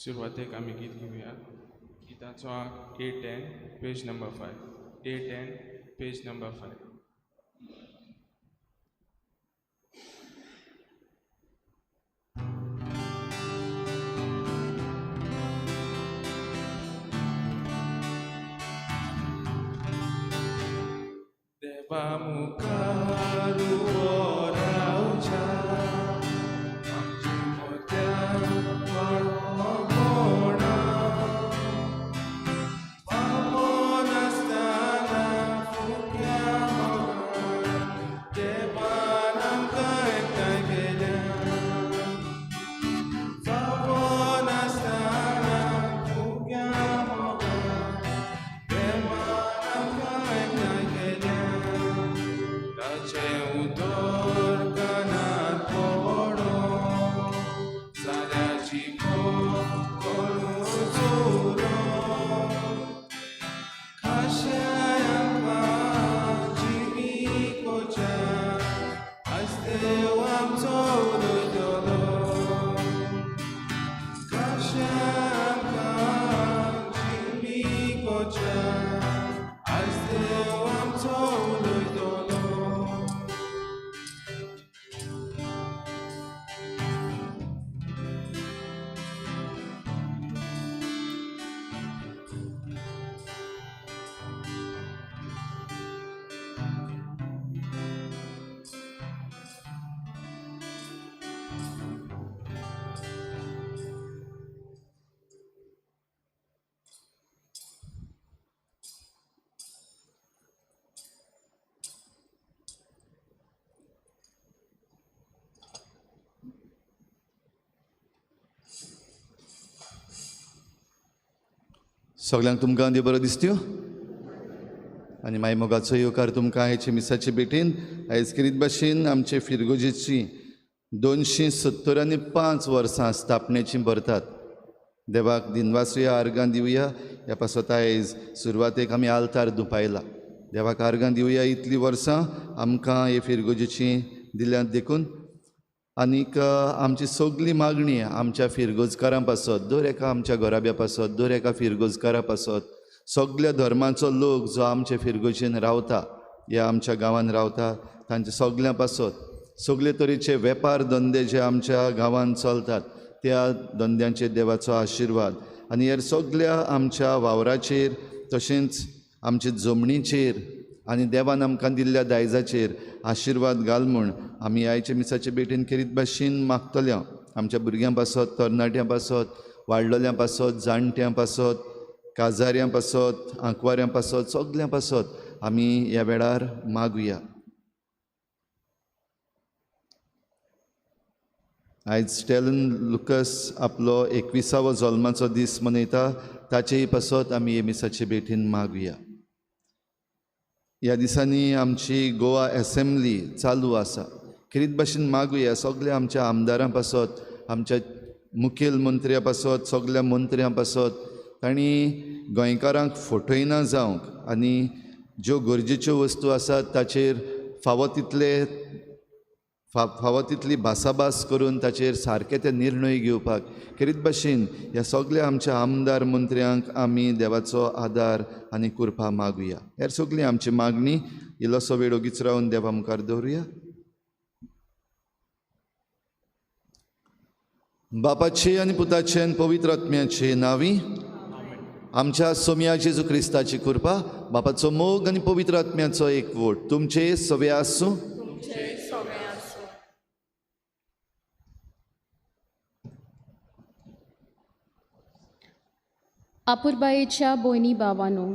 सुरवातेक आमी गीत घेवया. गिताचो आंक 810, page number 5. 810, page number 5. देवा मुखार उबो रावच्या आमची मोत्या कोणा पावो नासतना फुक्या देवान आमकां एकठांय केल्या. फावो नासतना फुक्या देवान आमकां एकठांय केल्या. ताचें उतर कानार पडों साऱ्याची करूं चोरो खाशा जिवी कोच्या आयज देव आमचो उलयतलो. खाशा जिवी कोच्या आयज देव आमचो उलयतलो. सगळ्यांक तुमकां देव बरो दिसत्यो आनी माय मोगाचो येवकार तुमकां आयचे मिसाचे भेटेन. आयज खेरीत भाशेन आमचे फिरगोजेची 275 वर्सां स्थापनेची भरतात. देवाक दिनवासुया, आर्गां दिवया. ह्या पासत आयज सुरवातेक आमी आल्तार दुपायला. देवाक आर्गां दिवया इतलीं वर्सां आमकां हे फिरगोजेची दिल्यात देखून. आनीक आमची सगळी मागणी आमच्या फिरगोजकारां पासत, दर एका आमच्या घराब्या पासत, दर एका फिरगोजकारा पासत, सगल्या धर्माचो लोक जो आमचे फिरगोजेन रावता या आमच्या गांवान रावता तांचे सगल्यां पासत, सगळे तरेचे वेपार धंदे जे आमच्या गांवान चलतात त्या धंद्यांचेर देवाचो आशिर्वाद आनी हेर सगल्या आमच्या वावराचेर तशेंच आमचे जमणीचेर आनी देवान आमकां दिल्ल्या दायजाचेर आशिर्वाद घाल म्हूण आमी आयचे मिसाचे भेटेन खेरीत भाशेन मागतले. आमच्या भुरग्यां पासत, तरणाट्यां पासत, वाडलोल्यां पासत, जाणट्यां पासत, काजाऱ्यां पासत, आंकवाऱ्यां पासत, सगल्यां पासत आमी ह्या वेळार मागुया. आयज स्टेलन लुकस आपलो 21वो जल्माचो दीस मनयता, ताचेय पासत आमी हे मिसाचे भेटेन मागुया. ह्या दिसांनी आमची गोवा एसेंब्ली चालू आसा. खेरीत भाशेन मागुया सगल्या आमच्या आमदारां पासत, आमच्या मुखेल मंत्र्या पासत, सगल्या मंत्र्यां पासत, तांणी गोंयकारांक फटयना जावंक आनी ज्यो गरजेच्यो वस्तू आसात ताचेर फावो तितले फावो तितली भासाभास करून ताचेर सारके ते निर्णय घेवपाक खेरीत भाशेन ह्या सगल्या आमच्या आमदार मंत्र्यांक आमी देवाचो आदार आनी कृपा मागुया. हेर सगळी आमची मागणी इल्लोसो वेळ ओगीच रावन देवा मुखार दवरुया. बापाचे आनी पुताचे आनी पवित्र आत्म्याचे नांवी आमच्या सोम्या जेजू क्रिस्ताची कृपा, बापाचो मोग आनी पवित्र आत्म्याचो एकवट तुमचे सवे आसूं. अपुरबायेच्या भयणी भावानो,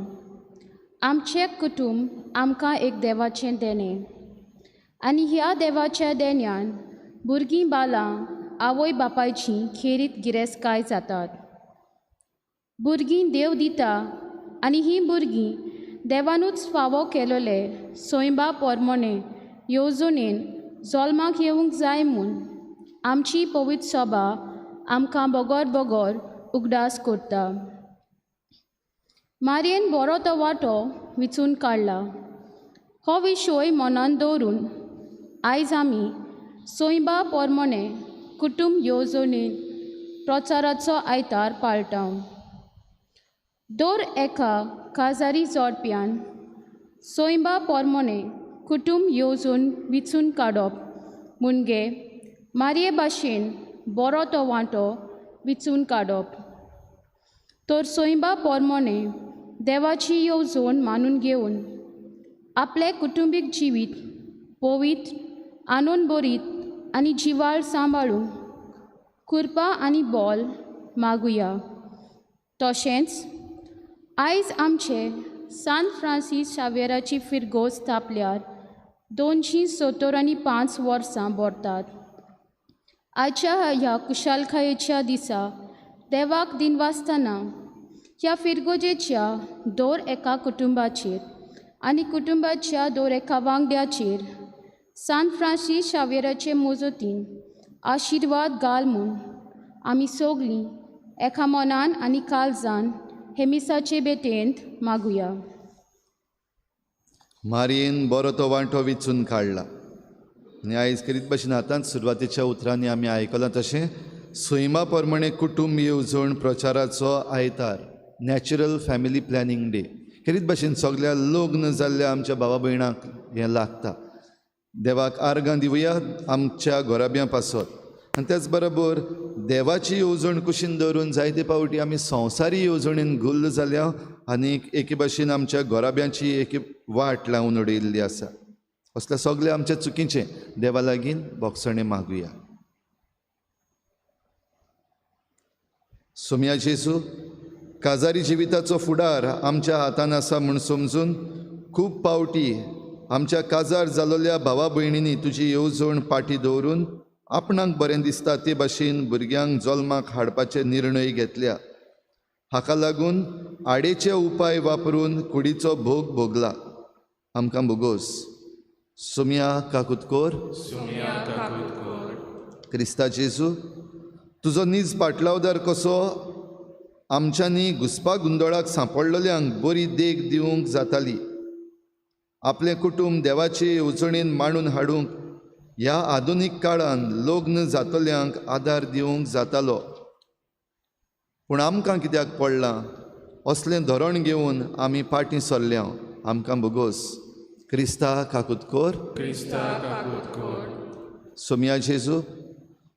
आमचें कुटुंब आमकां एक देवाचें देणें आनी ह्या देवाच्या देण्यान भुरगीं बालां आवय बापायची खेरीत गिरेस्तकाय जातात. भुरगीं देव दिता आनी हीं भुरगीं देवानूच फावो केलोले सोयंबा पोरमोणे येवजणेन जल्माक येवंक जाय म्हूण आमची पवित्र सभा आमकां बगर बगर उगडास करता. मारयेन बरो तो वांटो विचून काडला. हो विशय मनान दवरून आयज आमी सोयंबा पोरमोणे कुटुंब येवजणेन प्रचाराचो आयतार पाळटा. दर एका काजारी जोडप्यान सैमा पोरमोणे कुटुंब येवजून विचून काडप म्हणजे मारये भाशेन बरो तो वांटो विचून काडप. तर सैमा पोरमोणे देवाची येवजण मानून घेवन आपलें कुटुंबीक जिवीत पवित्र आनंद बरीत आनी जिवाळ सांबाळून कृपा आनी बोल मागुया. तशेंच आयज आमचे सान फ्रांसीस शावेराची फिरगोज स्थापल्यार 275 वर्सां भरतात. आयच्या ह्या कुशालकायेच्या दिसा देवाक दिनवासतना ह्या फिरगोजेच्या दर एका कुटुंबाचेर आनी कुटुंबाच्या दर एका वांगड्याचेर सान फ्रांसीस शावेराचे मोजतीन आशिर्वाद घाल म्हूण आमी सगळीं एका मनान आनी काळजान हे मिसाचे भेटेंत मागुया. मारयेन बरो तो वांटो विचून काडला आनी आयज करीत भशेन आतांच सुरवातेच्या उतरांनी आमी आयकलां तशें सैमा प्रमाणे कुटुंब येवजण प्रचाराचो आयतार, नॅचरल फॅमिली प्लॅनिंग डे. खेरीत भशेन सगल्या लग्न जाल्ल्या आमच्या भावा भयणांक हें लागता. देवाक आर्गां दिवया आमच्या घराब्यां पासत आनी त्याच बरोबर देवाची येवजण कुशीन दवरून जायते पावटी आमी संवसारी येवजणेन गुल्ल जाल्या आनी एके भाशेन आमच्या घराब्यांची एक वाट लावन उडयल्ली आसा. असल्या सगळ्या आमच्या चुकीचें देवा लागीं बोगसणें मागुया. सोम्या जेजू, काजारी जिविताचो फुडार आमच्या हातान आसा म्हूण समजून खूब पावटी आमच्या काजार जाल्ल्या भावा भयणींनी तुजी येवजण पाटी दवरून आपणाक बरें दिसता ते भाशेन भुरग्यांक जल्माक हाडपाचे निर्णय घेतल्या. हाका लागून आडेचे उपाय वापरून कुडीचो भोग भोगला. आमकां भोगोस. सोम्या काकुतकोर. क्रिस्ता जेजू, तुजो नीज पाटलावदार कसो आमच्यांनी घुसपा गुंदोळाक सांपडलेल्यांक बरी देख दिवंक जाताली. आपलें कुटुंब देवाचे येवजणेन मांडून हाडूंक ह्या आधुनीक काळान लग्न जातल्यांक आदार दिवंक जातालो. पूण आमकां कित्याक पडलां असलें धोरण घेवन आमी फाटीं सरल्या. आमकां भोगोस. क्रिस्ता काकुतकोर. सोम्या जेजू,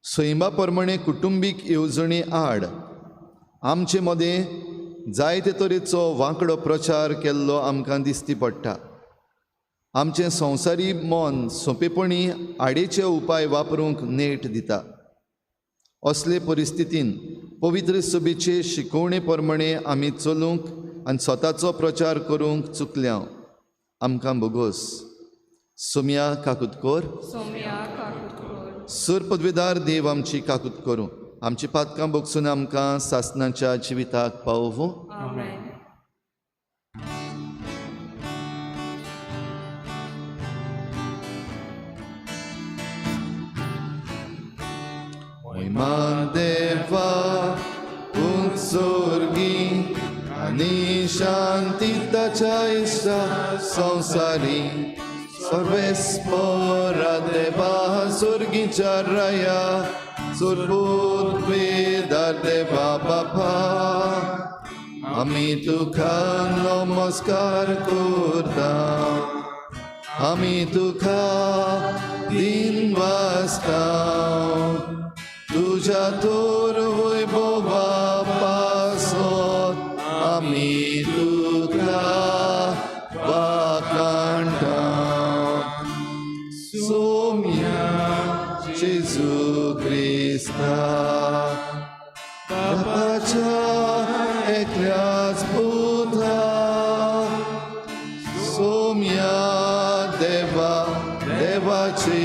सैमा प्रमाणे कुटुंबीक येवजणे आड आमचे मदें जायते तरेचो वांकडो प्रचार केल्लो आमकां दिसती पडटा. आमचें संवसारी मन सोंपेपणी आडेचे उपाय वापरूंक नेट दिता. असले परिस्थितीन पवित्र सभेचे शिकवणे प्रमाणे आमी चलूंक आनी स्वताचो प्रचार करूंक चुकल्या. आमकां भोगोस. सोम्या काकुतकोर. सर पदवेदार देव आमची काकूत करूं, आमची पातकां भोगसून आमकां सासणाच्या जिविताक पावोवं. महिमा देवा उत्सर्गी आनी शांती ताच्या इश्टा संवसारी सर्वेस्परा देवा स्वर्गीच्या राया सुरबुद्वेदार देवा बापा आमी तुका नमस्कार करता, आमी तुका दिनवासता. तुज्या तोर वैभवा पासत आमी तुका वाखाणटा. सोम्या जेजू क्रिस्ता बापाच्या एकल्याच पुता, सोम्या देवा देवाची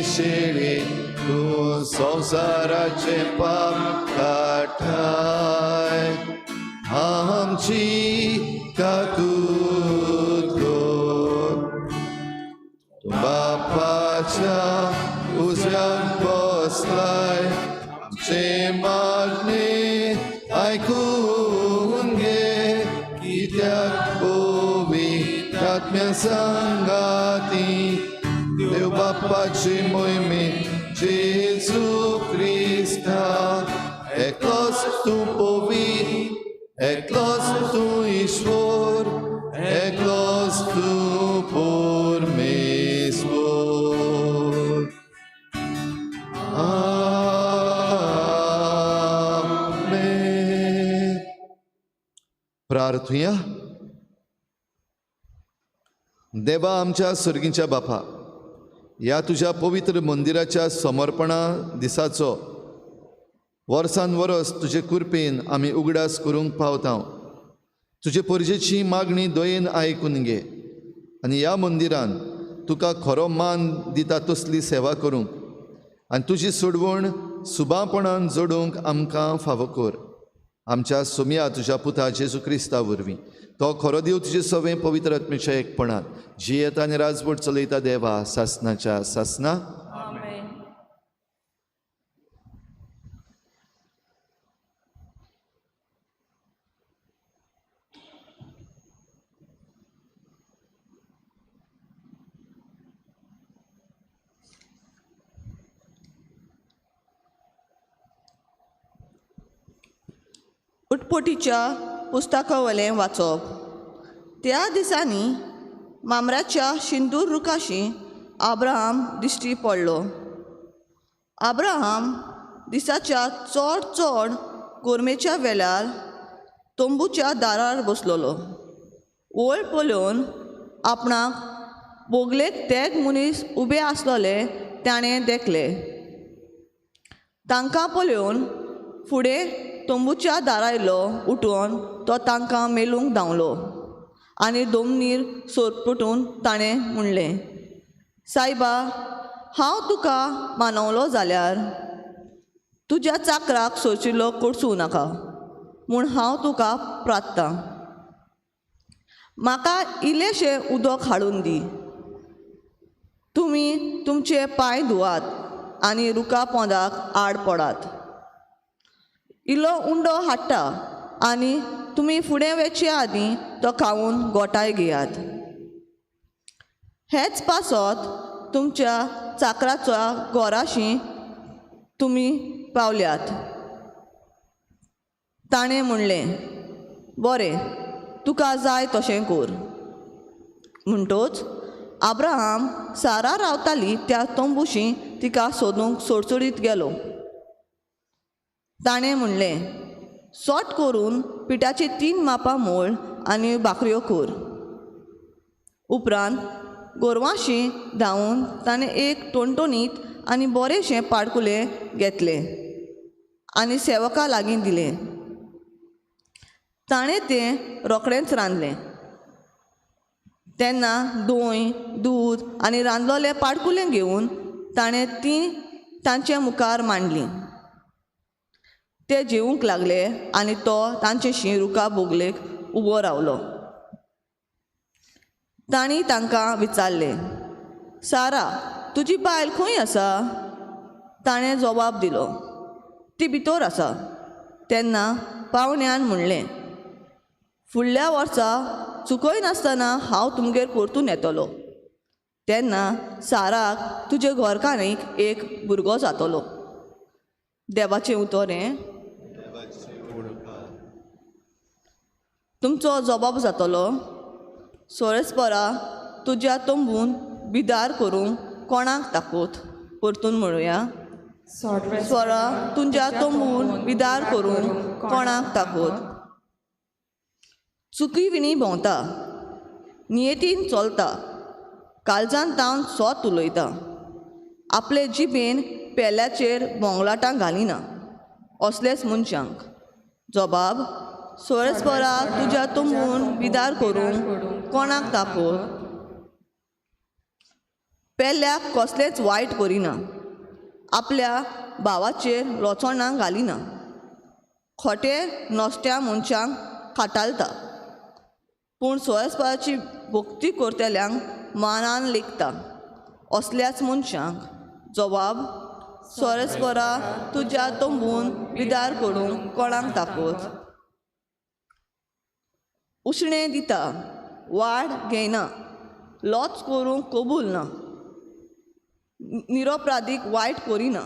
शेळी तूं संवसाराचे पाप काडटाय, आमची काकूत कर. तूं बापाच्या उजव्याक बसलाय, आमचे मागणे आयकून घे, कित्याक पवित्र आत्म्या सांगाती देव बापाची मोहिमे जेजू क्रिस्ता तूं पवित्र, एकलोच तूं ईश्वर, एकलोच तूं परमेश्वर. आमेन. प्रार्थुया. देवा आमच्या सर्गीच्या बापा, ह्या तुज्या पवित्र मंदिराच्या समर्पणा दिसाचो वर्सान वरस तुजे कृपेन आमी उगडास करूंक पावता. तुजे परजेची मागणी दयेन आयकून घे आनी ह्या मंदिरान तुका खरो मान दिता तसली सेवा करूंक आनी तुजी सोडवण सुबापणान जोडूंक आमकां फावो कर. आमच्या सोम्या तुज्या पुता जेजू क्रिस्ता वरवीं, तो खरो देव तुजे सवें पवित्र आत्मेच्या एकपणान जियेता आनी राजवट चलयता देवा सासनाच्या सासना. उटपोटीच्या पुस्तकावलें वाचप. त्या दिसांनी मामराच्या शिंदूर रुखाशी आब्राहाम दिश्टी पडलो. आब्राहाम दिसाच्या चड चड गोरमेच्या वेळार तंबूच्या दारार बसलेलो. वयर पळोवन आपणाक बोगलेक तेग मनीस उबे आसलेले ताणें देखले. तांकां पळोवन फुडें तंबूच्या दारायलो उठून तो तांकां मेलूंक धांवलो आनी दोमनीर सोरपटून ताणें म्हणलें, सायबा, हांव तुका मानवलो जाल्यार तुज्या चाकराक सोचिल्लो कडसूं नाका म्हूण हांव तुका प्रार्थता. म्हाका इल्लेशें उदक हाडून दी. तुमी तुमचे पांय धुवात आनी रुखा पोंदाक आड पडात. इल्लो उंडो हाडटा आनी तुमी फुडें वचचे आदीं तो खावन गोठाय घेयात. हेच पासत तुमच्या चाकराच्या गोराशी तुमी पावल्यात. ताणें म्हणलें, बरें, तुका जाय तशें कर. म्हणटोच आब्राहाम सारा रावताली त्या तंबूशी तिका सोदूंक सोडसोडीत गेलो. ताणें म्हणलें, सोट करून पिठाची 3 मापां मोळ आनी भाकऱ्यो कर. उपरांत गोरवांशी धांवून ताणें एक टोणटोणीत आनी बरेंशें पाडकुलें घेतलें आनी सेवका लागीं दिलें. ताणें तें रोखडेंच रांदलें. तेन्ना दोय, दूद आनी रांदलोलें पाडकुलें घेवन ताणें तीं तांचे मुखार मांडलीं. ते जेवंक लागले आनी तो तांचेशी रुखा बोगलेक उबो रावलो. तांणी तांकां विचारलें, सारा, तुजी बायल खंय आसा? ताणें जबाब दिलो, ती भितर आसा. तेन्ना पावण्यान म्हणलें, फुडल्या वर्सा चुकयनासतना हांव तुमगेर परतून येतलो. तेन्ना साराक तुजे घरकान्नीक एक भुरगो जातलो. देवाचें उतर हें. तुमचो जबाब जातलो, सोरेस्परा तुज्या तंबून बिदार करूंक कोणाक ताकूत? परतून म्हणुया, स्वरा तुज्या तंबून बिदार करूंक कोणाक ताकूत? चुकी विणी भोंवता, नियतीन चलता, काळजान तावन सोत उलयता, आपले जिबेन पेल्याचेर बोंगलाटां घालिना. असलेच मनशांक जबाब, सोरेस्परा तुज्या तंबून बिदार करूंक कोणाक ताकूत? पेल्याक कसलेंच वायट करिना, आपल्या भावाचेर लोचणां घालिना, खोटे नश्ट्या मनशांक खाटालता, पूण सोरेस्पराची भक्ती करतल्यांक मानान लेखता. असल्याच मनशांक जबाब, सोरेस्परा तुज्या तंबून बिदार करूंक कोणाक ताकूत? उशणें दिता, वाड घेयना, लोच करूंक कबूल ना, निरोपराधीक वायट करिना.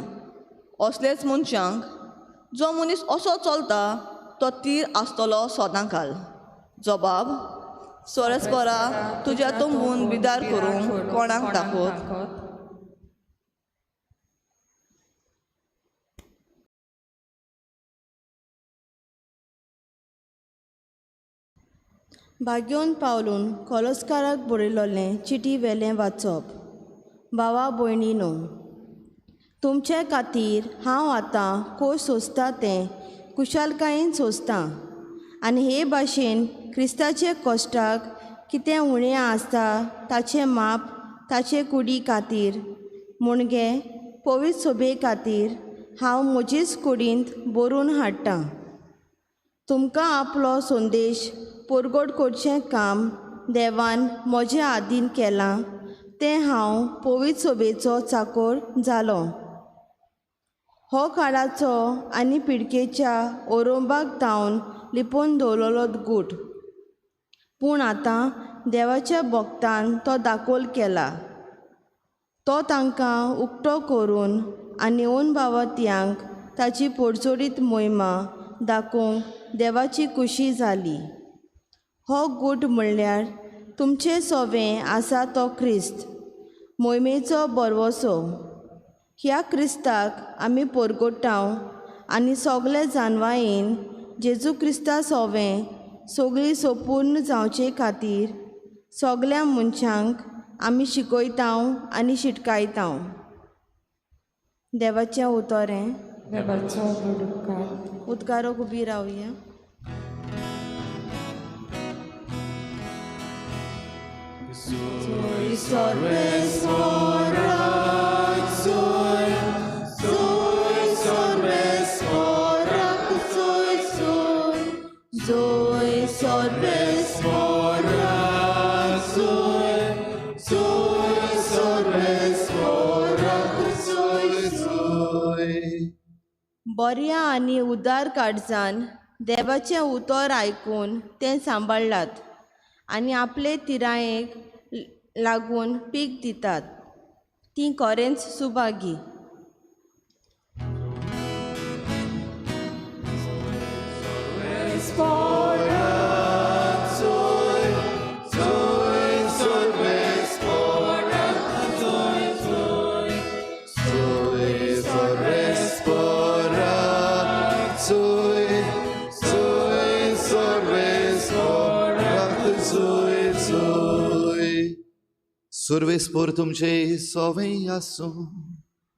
असलेच मनशांक जो मनीस असो चलता तो तीर आसतलो सदां काल। जबाब सोरेस्परा तुज्या तंबून बिदार करूंक कोणाक दाखोत? भाग्योन पावलून कोलस्काराक बरयलोलें चिटी वेलें वाचप। भावा भयणीनो, तुमचे खातीर हांव आतां कोश सोंसता तें कुशालकायेन सोंसतां आनी हे भाशेन क्रिस्ताचे कश्टाक कितें उणें आसता ताचें माप ताचे कुडी खातीर म्हणगे पवित्र सोबे खातीर हांव म्हजेच कुडींत बरोवन हाडटां। तुमकां आपलो संदेश परगट करचें काम देवान म्हजे आदीन केलां तें हांव पवित्र सोबेचो चाकोर जालो। हो काळाचो आनी पिडकेच्या ओरोंबाक धांवन लिपोवन दवरलेलो गूट, पूण आतां देवाच्या भक्तान तो दाखोल केला। तो तांकां उक्तो करून आनी अनभावत्यांक ताची पोडचोडीत मोहिमा दाखोवंक देवाची खुशी जाली। हो गूट म्हणल्यार तुमचें सोवें आसा तो क्रिस्त मोहिमेचो बरवसो। ह्या क्रिस्ताक आमी परगटाव आनी सगळे जानवायेन जेजू क्रिस्ता सोवें सगळीं सोपूर्ण जावचे खातीर सगळ्या मनशांक आमी शिकयता आनी शिटकायता। देवाचें उतर हें। देवाचो उपकार। उदकारोक उबी रावया। बऱ्या आनी उदार काळजान देवाचें उतर आयकून तें सांबाळ्ळात आनी आपले तिरायेक लागून पीक दितात तीं खरेंच सुभागी। सुर्वेस्पोर तुमचे सोवें आसूं।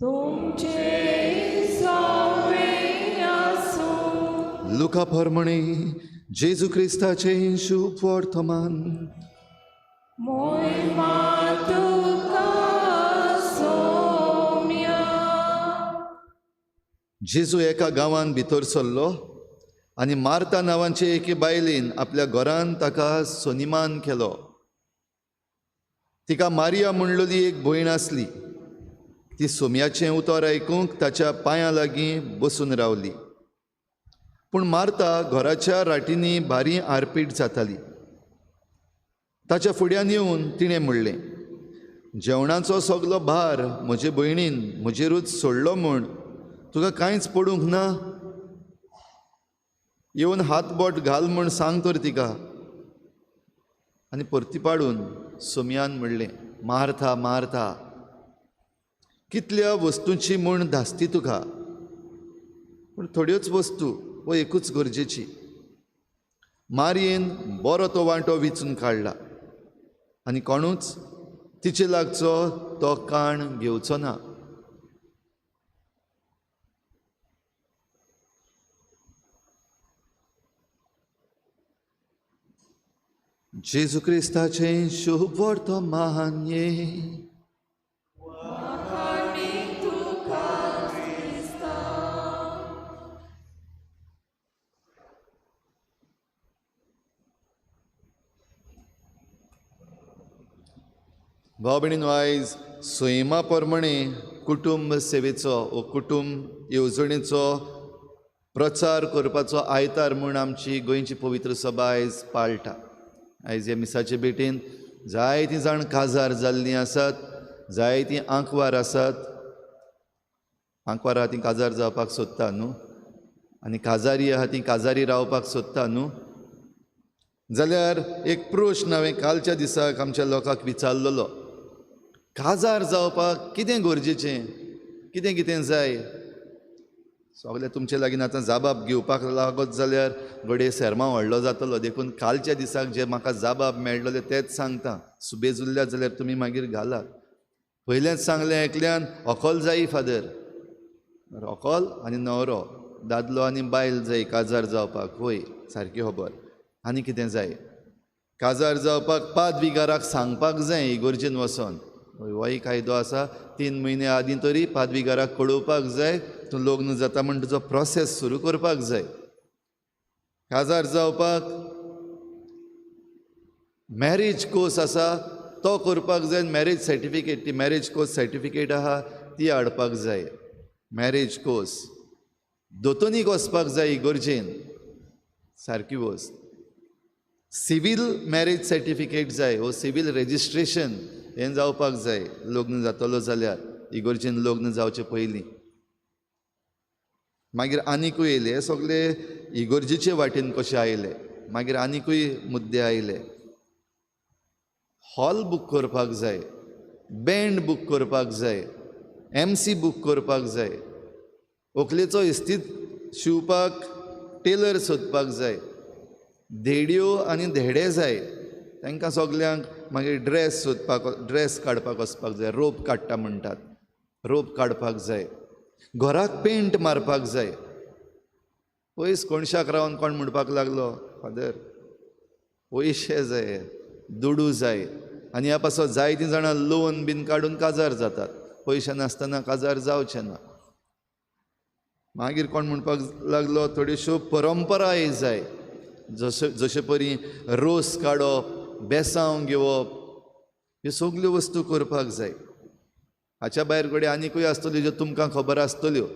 तुमचे सोवें आसूं। लुका प्रमाणे जेजू क्रिस्ताचें शुभ वर्तमान। मोहिमा तुका सोम्या। जेजू एका गांवांत भितर सरलो आनी मार्ता नांवाचे एके बायलेन आपल्या घरान ताका सनिमान केलो। तिका मारिया म्हणलेली एक भयण आसली। ती सोम्याचें उतर आयकूंक ताच्या पांयां लागीं बसून रावली। पूण मार्ता घराच्या राटींनी भारी आरपीट जाताली। ताच्या फुड्यान येवन तिणें म्हणलें, जेवणाचो सगलो भार म्हजे भयणीन म्हजेरूच सोडलो म्हूण तुका कांयच पडूंक ना? येवन हात बोट घाल म्हूण सांग तर तिका। आनी परती पाडून सोम्यान म्हणलें, मार्था मार्था, कितल्या वस्तूंची म्हूण धास्ती तुका, पूण थोड्योच वस्तू वो एकूच गरजेची। मारयेन बरो तो वांटो विचून काडला आनी कोणूच तिचे लागचो तो काण घेवचो ना। जेजू क्रिस्ताचें शुभ वर्तमान। भाव भयणींनो, आयज सैमा प्रमाणे कुटुंब सेवेचो वो कुटुंब येवजणेचो प्रचार करपाचो आयतार म्हूण आमची गोंयची पवित्र सभा आयज पाळटा। आयज ह्या मिसाचे भेटेन जायतीं जाण काजार जाल्लीं आसात, जायतीं आंकवार आसात। आंकवार आहा तीं काजार जावपाक सोदता न्हू, आनी काजारी आहा ती काजारी रावपाक सोदता न्हू. जाल्यार एक प्रश्न हांवें कालच्या दिसाक आमच्या लोकांक विचारलेलो, काजार जावपाक कितें गरजेचें, कितें कितें जाय? सगळें तुमचे लागीं आतां जाबाब घेवपाक लागत जाल्यार घडये सेर्मांव व्हडलो जातलो, देखून कालच्या दिसाक जे म्हाका जाबाब मेळ्ळले तेच सांगता. सुबेज उरल्यात जाल्यार तुमी मागीर घालात. पयलेंच सांगलें एकल्यान, व्हंकल जायी फादर, व्हंकल आनी न्हवरो, दादलो आनी बायल जाय काजार जावपाक. हय, सारकी खबर. आनी कितें जाय काजार जावपाक? पादविगाराक सांगपाक जाय इगोर्जेन वचोन. होय कायदो आसा, 3 म्हयने आदीं तरी पादविगाराक कळोवपाक जाय तूं लग्न जाता म्हण तुजो प्रोसेस सुरू करपाक जाय. काजार जावपाक मॅरेज कोर्स आसा तो करपाक जाय, मॅरेज सर्टिफिकेट, ती मॅरेज कोर्स सर्टिफिकेट आहा ती हाडपाक जाय. मॅरेज कोर्स दोतोनीक वचपाक जाय इगोर्जेन, सारकी वस्त. सिवील मॅरेज सर्टिफिकेट जाय, वो सिवील रेजिस्ट्रेशन हें जावपाक जाय लग्न जातलो जाल्यार, इगोर्जेन लग्न जावचे पयलीं. मागीर आनिकूय येयले, हे सगळे इगोर्जेचे वाटेन कशे आयले. मागीर आनिकूय मुद्दे आयले, हॉल बूक करपाक जाय, बँड बूक करपाक जाय, एमसी बूक करपाक जाय, व्हंकलेचो इस्तीद शिंवपाक टेलर सोदपाक जाय, धेडयो आनी धेडे जाय तांकां सगल्यांक. मागीर ड्रेस सोदपाक, ड्रेस काडपाक वचपाक जाय, रोप काडटा म्हणटात, रोप काडपाक जाय, घराक पेंट मारपाक जाय. पयस कोणशाक रावन कोण म्हणपाक लागलो, फादर पयशे जाय, दुडू जाय. आनी ह्या पासत जायतीं जाणां लोन बीन काडून काजार जातात, पयशे नासतना काजार जावचें ना. मागीर कोण म्हणपाक लागलो, थोड्योश्यो परंपराय जाय, जशे परी रोस काडप, बेसांव घेवप, ह्यो सगल्यो वस्तू करपाक जाय. हाच्या भायर घडये आनिकूय आसतल्यो ज्यो तुमकां खबर आसतल्यो,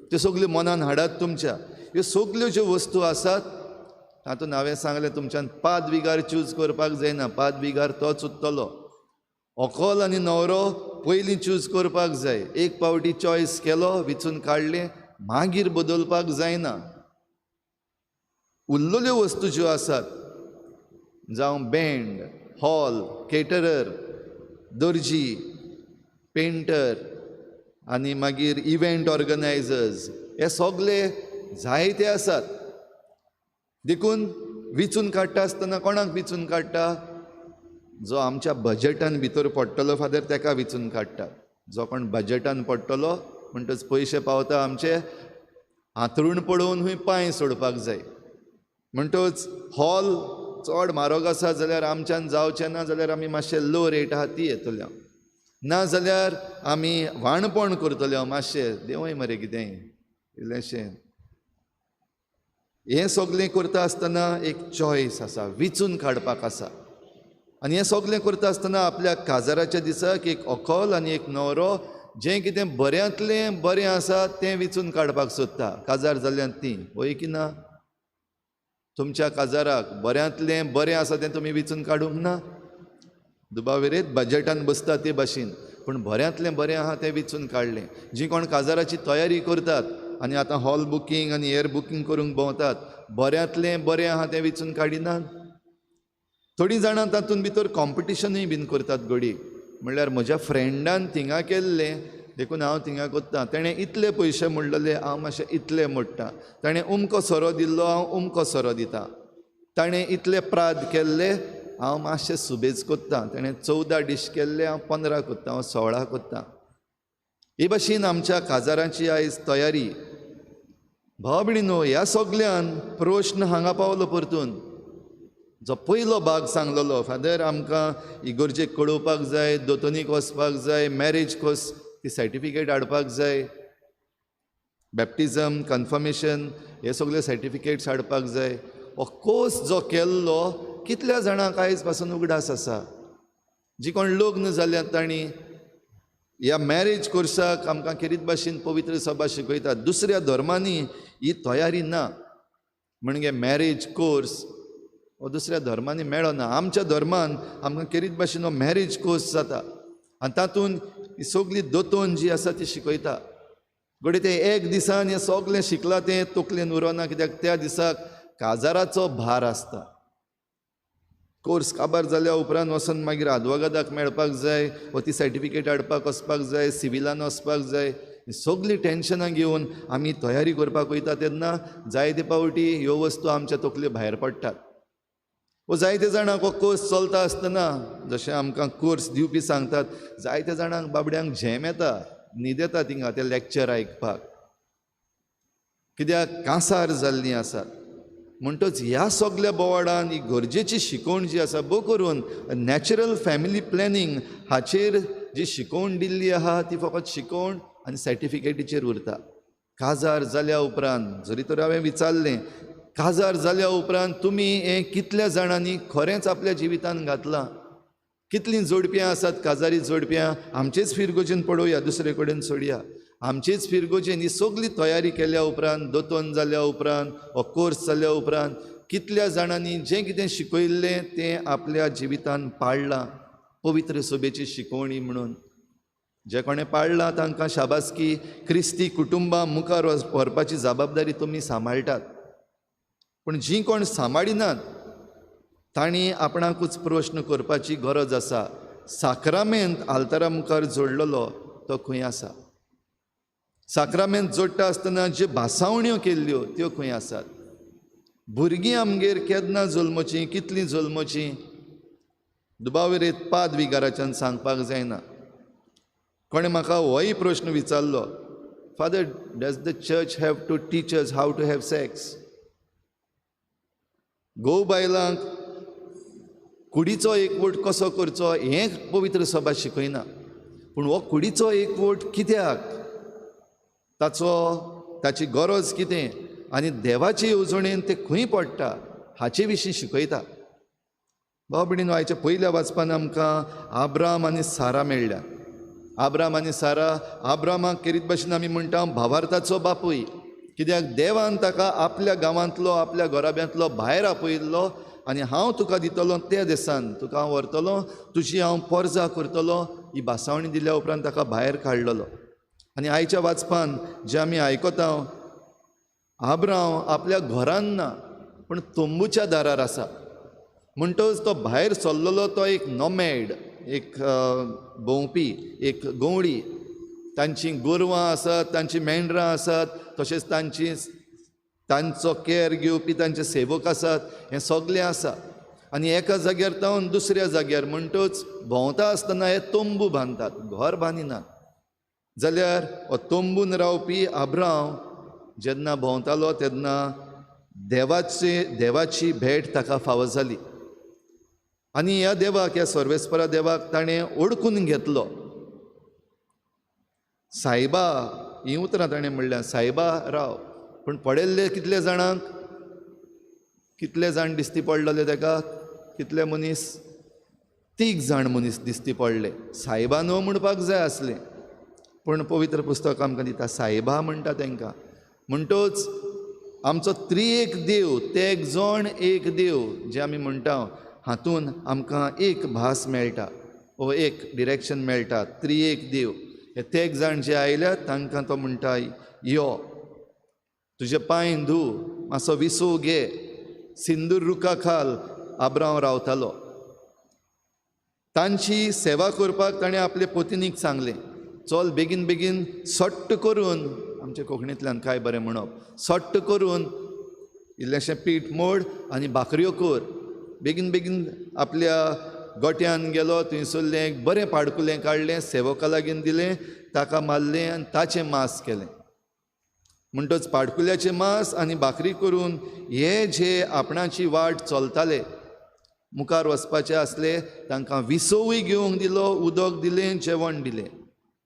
त्यो सगल्यो मनान हाडात तुमच्या. ह्यो सगल्यो ज्यो वस्तू आसात तातूंत हांवें सांगलें तुमच्यान पादविगार चूज करपाक जायना, पादविगार तोच उरतलो. व्हंकल आनी न्हवरो पयलीं चूज करपाक जाय. एक पावटी चॉयस केलो, विचून काडलें, मागीर बदलपाक जायना. उरलेल्यो वस्तू ज्यो आसात, जावं बँड, हॉल, केटरर, दर्जी, पेंटर आनी मागीर इव्हेंट ऑर्गनायजर्स, हे सगळे जायते आसात. देखून विचून काडटा आसतना कोणाक विचून काडटा? जो आमच्या बजेटान भितर पडटलो फादर तेका विचून काडटा. जो कोण बजेटान पडटलो म्हणटच पयशे पावता आमचे, हांतरूण पळोवन हूंय पांय सोडपाक जाय. म्हणटच हॉल चड म्हारग आसा जाल्यार आमच्यान जावचें ना जाल्यार आमी मातशें लो रेट आहा ती येतले, ना जाल्यार आमी वाणपण करतले मातशें देंवय मरे कितेंय इल्लेशें. हें सगळें करता आसतना एक चॉयस आसा, विचून काडपाक आसा. आनी हें सगळें करता आसतना आपल्या काजाराच्या दिसाक एक व्हंकल आनी एक न्हवरो जें कितें बऱ्यांतलें बरें आसा तें विचून काडपाक सोदता. काजार जाल्यान तीं, हय की ना? तुमच्या काजाराक बऱ्यांतलें बरें आसा तें तुमी विचून काडूंक ना? दुबावेरेत बजेटान बसता ते भाशेन, पूण बऱ्यांतलें बरें आहा तें विचून काडलें. जीं कोण काजाराची तयारी करतात आनी आतां हॉल बुकींग आनी एअर बुकींग करूंक भोंवतात, बऱ्यांतलें बरें आहा तें विचून काडिनात. थोडीं जाणां तातूंत भितर कॉम्पिटिशनूय बीन करतात घडये, म्हणल्यार म्हज्या फ्रेंडान थिंगा केल्लें देखून हांव थिंगा करतां, तेणें इतले पयशे मोडलेले हांव मातशें इतले मोडटा, ताणें उमको सोरो दिल्लो हांव उमको सोरो दिता, ताणें इतले प्राद केल्ले हांव मातशें सुबेज करता, तेणें 14 डीश केल्ले हांव 15 करता, हांव 16 करता. हे भाशेन आमच्या काजारांची आयज तयारी. भाव भयणीनो, ह्या सगल्यान प्रश्न हांगा पावलो परतून. जो पयलो भाग सांगलेलो, फादर आमकां इगोर्जेक कळोवपाक जाय, दोतोनीक वचपाक जाय, मॅरेज कोर्स ती सर्टिफिकेट हाडपाक जाय, बॅप्टिजम, कन्फर्मेशन हे सगळे सर्टिफिकेट्स हाडपाक जाय. हो कोर्स जो केल्लो कितल्या जाणांक आयज पासून उगडास आसा? जी कोण लग्न जाल्यात तांणी ह्या मॅरेज कोर्साक आमकां खेरीत भाशेन पवित्र सभा शिकयता. दुसऱ्या धर्मांनी ही तयारी ना, म्हणजे मॅरेज कोर्स हो दुसऱ्या धर्मांनी मेळना. आमच्या धर्मान आमकां खेरीत भाशेन हो मॅरेज कोर्स जाता आनी तातूंत ही सगळी दोतोन जी आसा ती शिकयता. घडये तें एक दिसान हें सगळें शिकलां तें तकलेन उरना, कित्याक त्या दिसाक काजाराचो भार आसता. कोर्स काबार जाल्या उपरांत वचून मागीर आदवोगादाक मेळपाक जाय, वा ती सर्टिफिकेट हाडपाक वचपाक जाय, सिविलान वचपाक जाय. सगळीं टेन्शनां घेवन आमी तयारी करपाक वयता तेन्ना जायते पावटी ह्यो वस्तू आमच्या तकले भायर पडटात. वो जायते जाणांक हो कोर्स चलता आसतना, जशें आमकां कोर्स दिवपी सांगतात, जायते जाणांक बाबड्यांक झेम येता, न्हीद येता थिंगा ते लॅक्चर आयकपाक, कित्याक कांसार जाल्लीं आसात. म्हणटच ह्या सगल्या बोवाडान ही गरजेची शिकवण जी आसा, भोव करून नॅचरल फॅमिली प्लॅनिंग हाचेर जी शिकवण दिल्ली आहा ती फकत शिकवण आनी सर्टिफिकेटीचेर उरता. काजार जाल्या उपरांत जरी तर हांवें विचारलें, काजार जाल्या उपरांत तुमी हें कितल्या जाणांनी खरेंच आपल्या जिवितान घातलां? कितलीं जोडप्यां आसात काजारी जोडप्यां? आमचेच फिरगोजेन पळोवया, दुसरे कडेन सोडया. आमचेच फिरगोजेन ही सगळी तयारी केल्या उपरांत, दोतोन जाल्या उपरांत, हो कोर्स जाल्या उपरांत कितल्या जाणांनी जें कितें शिकयल्लें तें आपल्या जिवितान पाळ्ळां पवित्र सभेची शिकवणी म्हणून? जे कोणें पाळ्ळां तांकां शाबासकी. क्रिस्ती कुटुंबां मुखार व्हरपाची जबाबदारी तुमी सांबाळटात. पूण जीं कोण सांबाळिनात तांणी आपणाकूच प्रश्न करपाची गरज आसा, साक्रामेंत आल्तारा मुखार जोडलेलो तो खंय आसा? साक्रामेंत जोडटा आसतना ज्यो भासावण्यो केल्ल्यो त्यो खंय आसात? भुरगीं आमगेर केन्ना जल्मचीं, कितलीं जल्मचीं, दुबाविरेत पाद विगाराच्यान सांगपाक जायना. कोणें म्हाका होय प्रश्न विचारलो, Father, does the church have to teach us how to have sex? घोव बायलांक कुडीचो एकवट कसो करचो हें पवित्र सभा शिकयना, पूण हो कुडीचो एकवट कित्याक, ताचो ताची गरज कितें आनी देवाचे येवजणेन तें खंय पडटा हाचे विशीं शिकयता. भाव भयणीनो, आयच्या पयल्या वाचपान आमकां आब्राम आनी सारा मेळ्ळ्या. आब्राम आनी सारा, आब्रामाक केरीत भाशेन आमी म्हणटा भावार्थाचो बापूय, कित्याक देवान ताका आपल्या गांवांतलो, आपल्या घराब्यांतलो भायर आपयल्लो आनी हांव तुका दितलो त्या देसान तुका हांव व्हरतलो, तुजी हांव पोरजा करतलो, ही भासावणी दिल्या उपरांत ताका भायर काडलेलो. आनी आयच्या वाचपान जें आमी आयकता, आब्राम आपल्या घरान ना पूण तंबूच्या दारार आसा. म्हणटच तो भायर सरलेलो तो एक नोमॅड, एक भोंवपी, एक गंवडी. तांची गोरवां आसात, तांची मेंढरां आसात, तशेंच तांची तांचो केअर घेवपी तांचे सेवक आसात, हें सगळें आसा. आनी एका जाग्यार तावन दुसऱ्या जाग्यार, म्हणटच भोंवता आसतना हे तंबू बांदतात, घर बांदिनात. जाल्यार हो तंबून रावपी आब्राम जेन्ना भोंवतालो तेन्ना देवाची भेट ताका फावो जाली आनी ह्या देवाक, ह्या सर्वेस्परा देवाक ताणें ओळखून घेतलो. सायबा हीं उतरां ताणें म्हणल्यार, सायबा राव. पूण पडिल्ले कितले जाणांक, कितले जाण दिसती पडलेले ताका, कितले मनीस, 3 जाण मनीस दिसती पडले. सायबा न्हू म्हणपाक जाय आसलें, पूण पवित्र पुस्तक आमकां दिता सायबा म्हणटा तांकां. म्हणटच आमचो त्रिएक देव, तेग जण एक देव जे आमी म्हणटा, हातून आमकां एक भास मेळटा वो एक डिरेक्शन मेळटा. त्रिएक देव हे तेग जाण जे आयल्यात तांकां तो म्हणटा, यो तुजे पांय धू, मातसो विसव घे. सिंदूर रुखा खाल आब्राम रावतालो. तांची सेवा करपाक ताणें आपले पत्नीक सांगलें, चल बेगीन बेगीन सट्ट करून, आमच्या कोंकणींतल्यान काय बरें म्हणप, सट्ट करून इल्लेशें पीठ मोड आनी भाकऱ्यो कर. बेगीन बेगीन आपल्या गोट्यान गेलो, थंयसरलें एक बरें पाडकुलें काडलें, सेवका लागीं दिलें, ताका मारलें आनी ताचें मांस केलें. म्हणटच पाडकुल्याचें मांस आनी भाकरी करून हे जे आपणाची वाट चलताले, मुखार वचपाचे आसले, तांकां विसवूय घेवंक दिलो, उदक दिलें, जेवण दिलें,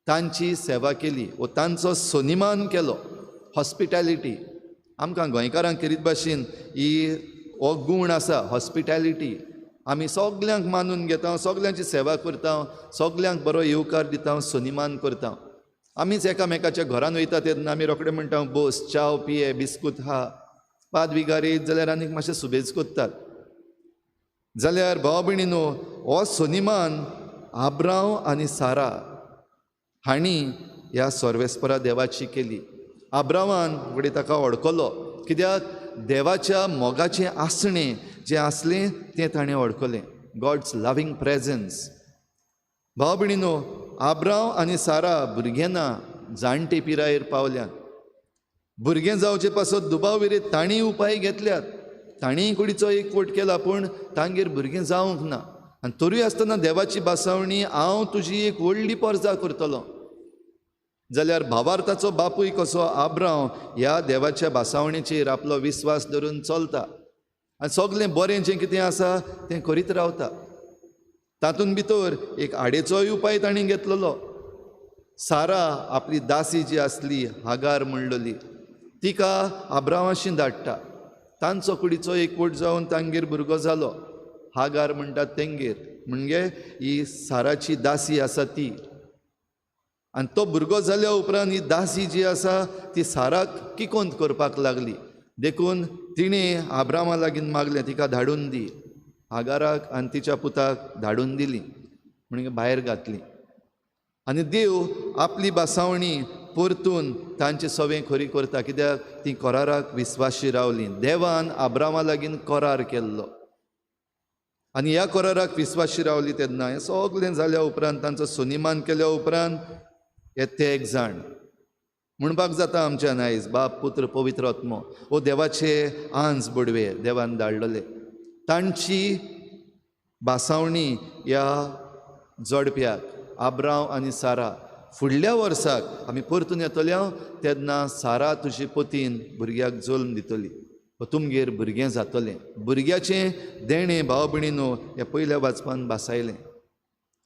तांची सेवा केली वो तांचो सन्मान केलो. हॉस्पिटॅलिटी, आमकां गोंयकारांक केरीत भाशेन ही हो गूण आसा, हॉस्पिटॅलिटी. आमी सगल्यांक मानून घेता, सगल्यांची सेवा करता, सगल्यांक बरो येवकार दिता, सन्मान करता. आमीच एकामेकाच्या घरान वयता तेन्ना आमी रोखडे म्हणटा, बोस च्याव पिये, बिस्कूत हा. पाद विगार येयत जाल्यार आनीक मातशें सुबेज करतात. जाल्यार भाव भयणीनो, हो सन्मान आब्राम आनी सारा हांणी ह्या सर्वेस्परा देवाची केली. आब्रामान घडये ताका वळखलो, कित्याक देवाच्या मोगाचें आसणें जें आसलें तें ताणें वळखलें, गॉड्स लव्हिंग प्रेजन्स. भाव भयणीनो, आब्रांव आनी सारा भुरगें ना, जाणटे पिरायेर पावल्यात. भुरगें जावचे पासत दुबाव विरेत तांणी उपाय घेतल्यात, तांणीय कुडीचो एकवट केला, पूण तांगेर भुरगें जावंक ना. आनी तरूय आसतना देवाची भासावणी, हांव तुजी एक व्हडली परजा करतलो. जाल्यार भावार्थाचो बापूय कसो आब्रांव ह्या देवाच्या भासावणेचेर आपलो विस्वास धरून चलता आनी सगलें बरें जें कितें आसा तें करीत रावता. तातूंत भितर एक आडेचोय उपाय तांणी घेतलेलो. सारा आपली दासी जी आसली हागार म्हणलेली तिका आब्रांवाशी धाडटा. तांचो कुडीचो एकवट जावन तांगेर भुरगो जालो. हागार म्हणटात तेंगेर, म्हणजे ही साराची दासी आसा ती. आनी तो भुरगो जाल्या उपरांत ही दासी जी आसा ती साराक किकोंत करपाक लागली. देखून तिणें आब्रामा लागीं मागलें तिका धाडून दी. हागाराक आनी तिच्या पुताक धाडून दिली, म्हणजे भायर घातली. आनी देव आपली भासावणी परतून तांचे सवें खरी करता, कित्याक ती कराराक विस्वाशी रावली. देवान आब्रामा लागीं करार केल्लो आनी ह्या कराराक विस्वाशी रावली. तेन्ना हें सगळें जाल्या उपरांत तांचो सन्मान केल्या उपरांत हे ते एक जाण म्हणपाक जाता आमच्यान आयज, बाप पुत्र पवित्र आत्मो हो देवाचे आंज बडवे देवान धाडलेले. तांची भासावणी ह्या जोडप्याक आब्रांव आनी सारा, फुडल्या वर्साक आमी परतून येतले तेन्ना सारा तुजे पतीन भुरग्याक जल्म दितली, तुमगेर भुरगें जातलें. भुरग्याचें देणें भाव भयणीनो ह्या पयल्या वाचपान भासायलें.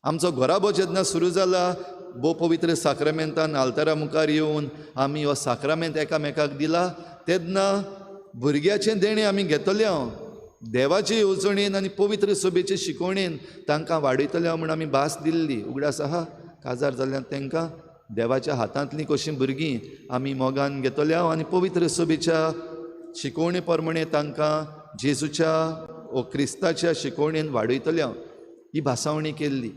आमचो घराबो जेन्ना सुरू जाला, भोव पवित्र साक्रामेंतान आल्तारा मुखार येवन आमी हो साक्रामेंत एकामेकाक दिला, तेन्ना भुरग्याचें देणें आमी घेतले हांव देवाचे येवजणेन आनी पवित्र सभेचे शिकवणेन तांकां वाडयतले म्हूण आमी भास दिल्ली. उगडास आहा, काजार जाल्यार तांकां देवाच्या हातांतलीं कशीं भुरगीं आमी मोगान घेतले हांव आनी पवित्र सभेच्या शिकवणे प्रमाणे तांकां जेजूच्या ओ क्रिस्ताच्या शिकवणेन वाडयतले हांव, ही भासावणी केल्ली.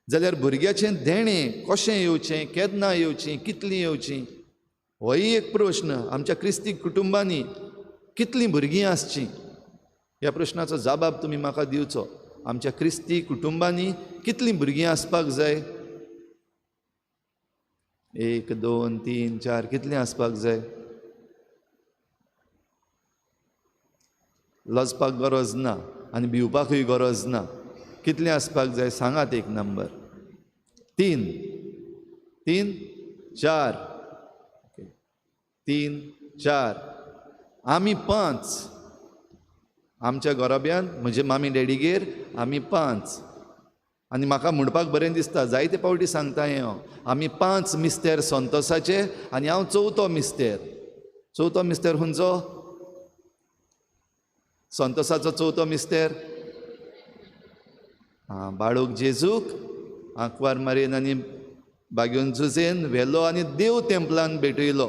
जाल्यार भुरग्याचें देणें कशें येवचें, केन्ना येवचें, कितलीं येवचीं, होय एक प्रश्न. आमच्या क्रिस्ती कुटुंबांनी कितलीं भुरगीं आसचीं ह्या प्रश्नाचो जबाब तुमी म्हाका दिवचो. आमच्या क्रिस्ती कुटुंबांनी कितलीं भुरगीं आसपाक जाय? 1, 2, 3, 4 कितलीं आसपाक जाय? लजपाक गरज ना आनी भिवपाकूय गरज ना. कितलें आसपाक जाय सांगात? एक नंबर 3, 3, 4, 3, 4, आमी 5. आमच्या घराब्यान म्हजे मामी डॅडीगेर आमी 5. आनी म्हाका म्हणपाक बरें दिसता, जायते फावटी सांगता हें हांव, आमी 5 मिस्तेर संतोसाचे आनी हांव चवथो मिस्तेर. चवथो मिस्तेर खंयचो? संतोसाचो चवथो मिस्तेर आं, बाळूक जेजूक आंकवार मारयेन आनी बागेवन जुजेन व्हेलो आनी देव तेंपलान भेटयलो.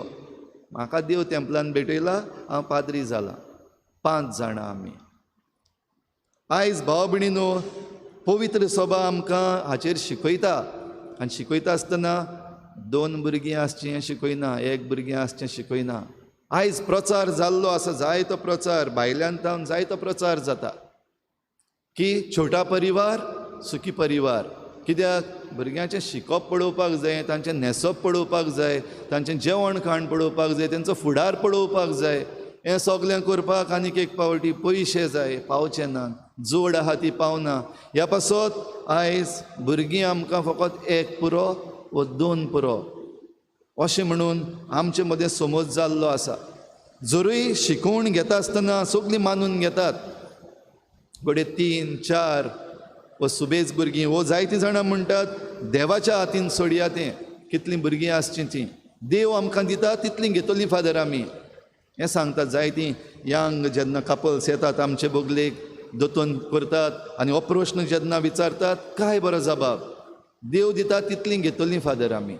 म्हाका देव तेंपलान भेटयला, हांव पाद्री जाला. 5 जाणां आमी. आयज भाव भयणीनो, पवित्र सभा आमकां हाचेर शिकयता. आनी शिकयता आसतना 2 भुरगीं आसचीं हें शिकयना, 1 भुरगें आसचें शिकयना. आयज प्रचार जाल्लो आसा, जायतो प्रचार भायल्यान तावन जायतो प्रचार जाता की छोटा परिवार सुखी परिवार. कित्याक भुरग्यांचें शिकप पळोवपाक जाय, तांचें न्हेसप पळोवपाक जाय, तांचें जेवण खाण पळोवपाक जाय, तांचो फुडार पळोवपाक जाय. हें सगळें करपाक आनीक एक पावटी पयशे जाय, पावचे ना, जोड आहा ती पावना. ह्या पासत आयज भुरगीं आमकां फकत 1 पुरो वो 2 पुरो अशें म्हणून आमचे मदें समज जाल्लो आसा. जरूय शिकवण घेता आसतना सगळीं मानून घेतात, घडये 3, 4 वो सुबेज भुरगीं वो जायतीं जाणां म्हणटात देवाच्या हातीन सोडया तें, कितलीं भुरगीं आसचीं तीं देव आमकां दिता तितलीं घेतलीं फादर आमी. हें सांगतात जायतीं यंग जेन्ना कपल्स येतात आमचे बगलेक दोतोन करतात आनी हो प्रश्न जेन्ना विचारतात, काय बरो जबाब, देव दिता तितलीं घेतलीं फादर आमी.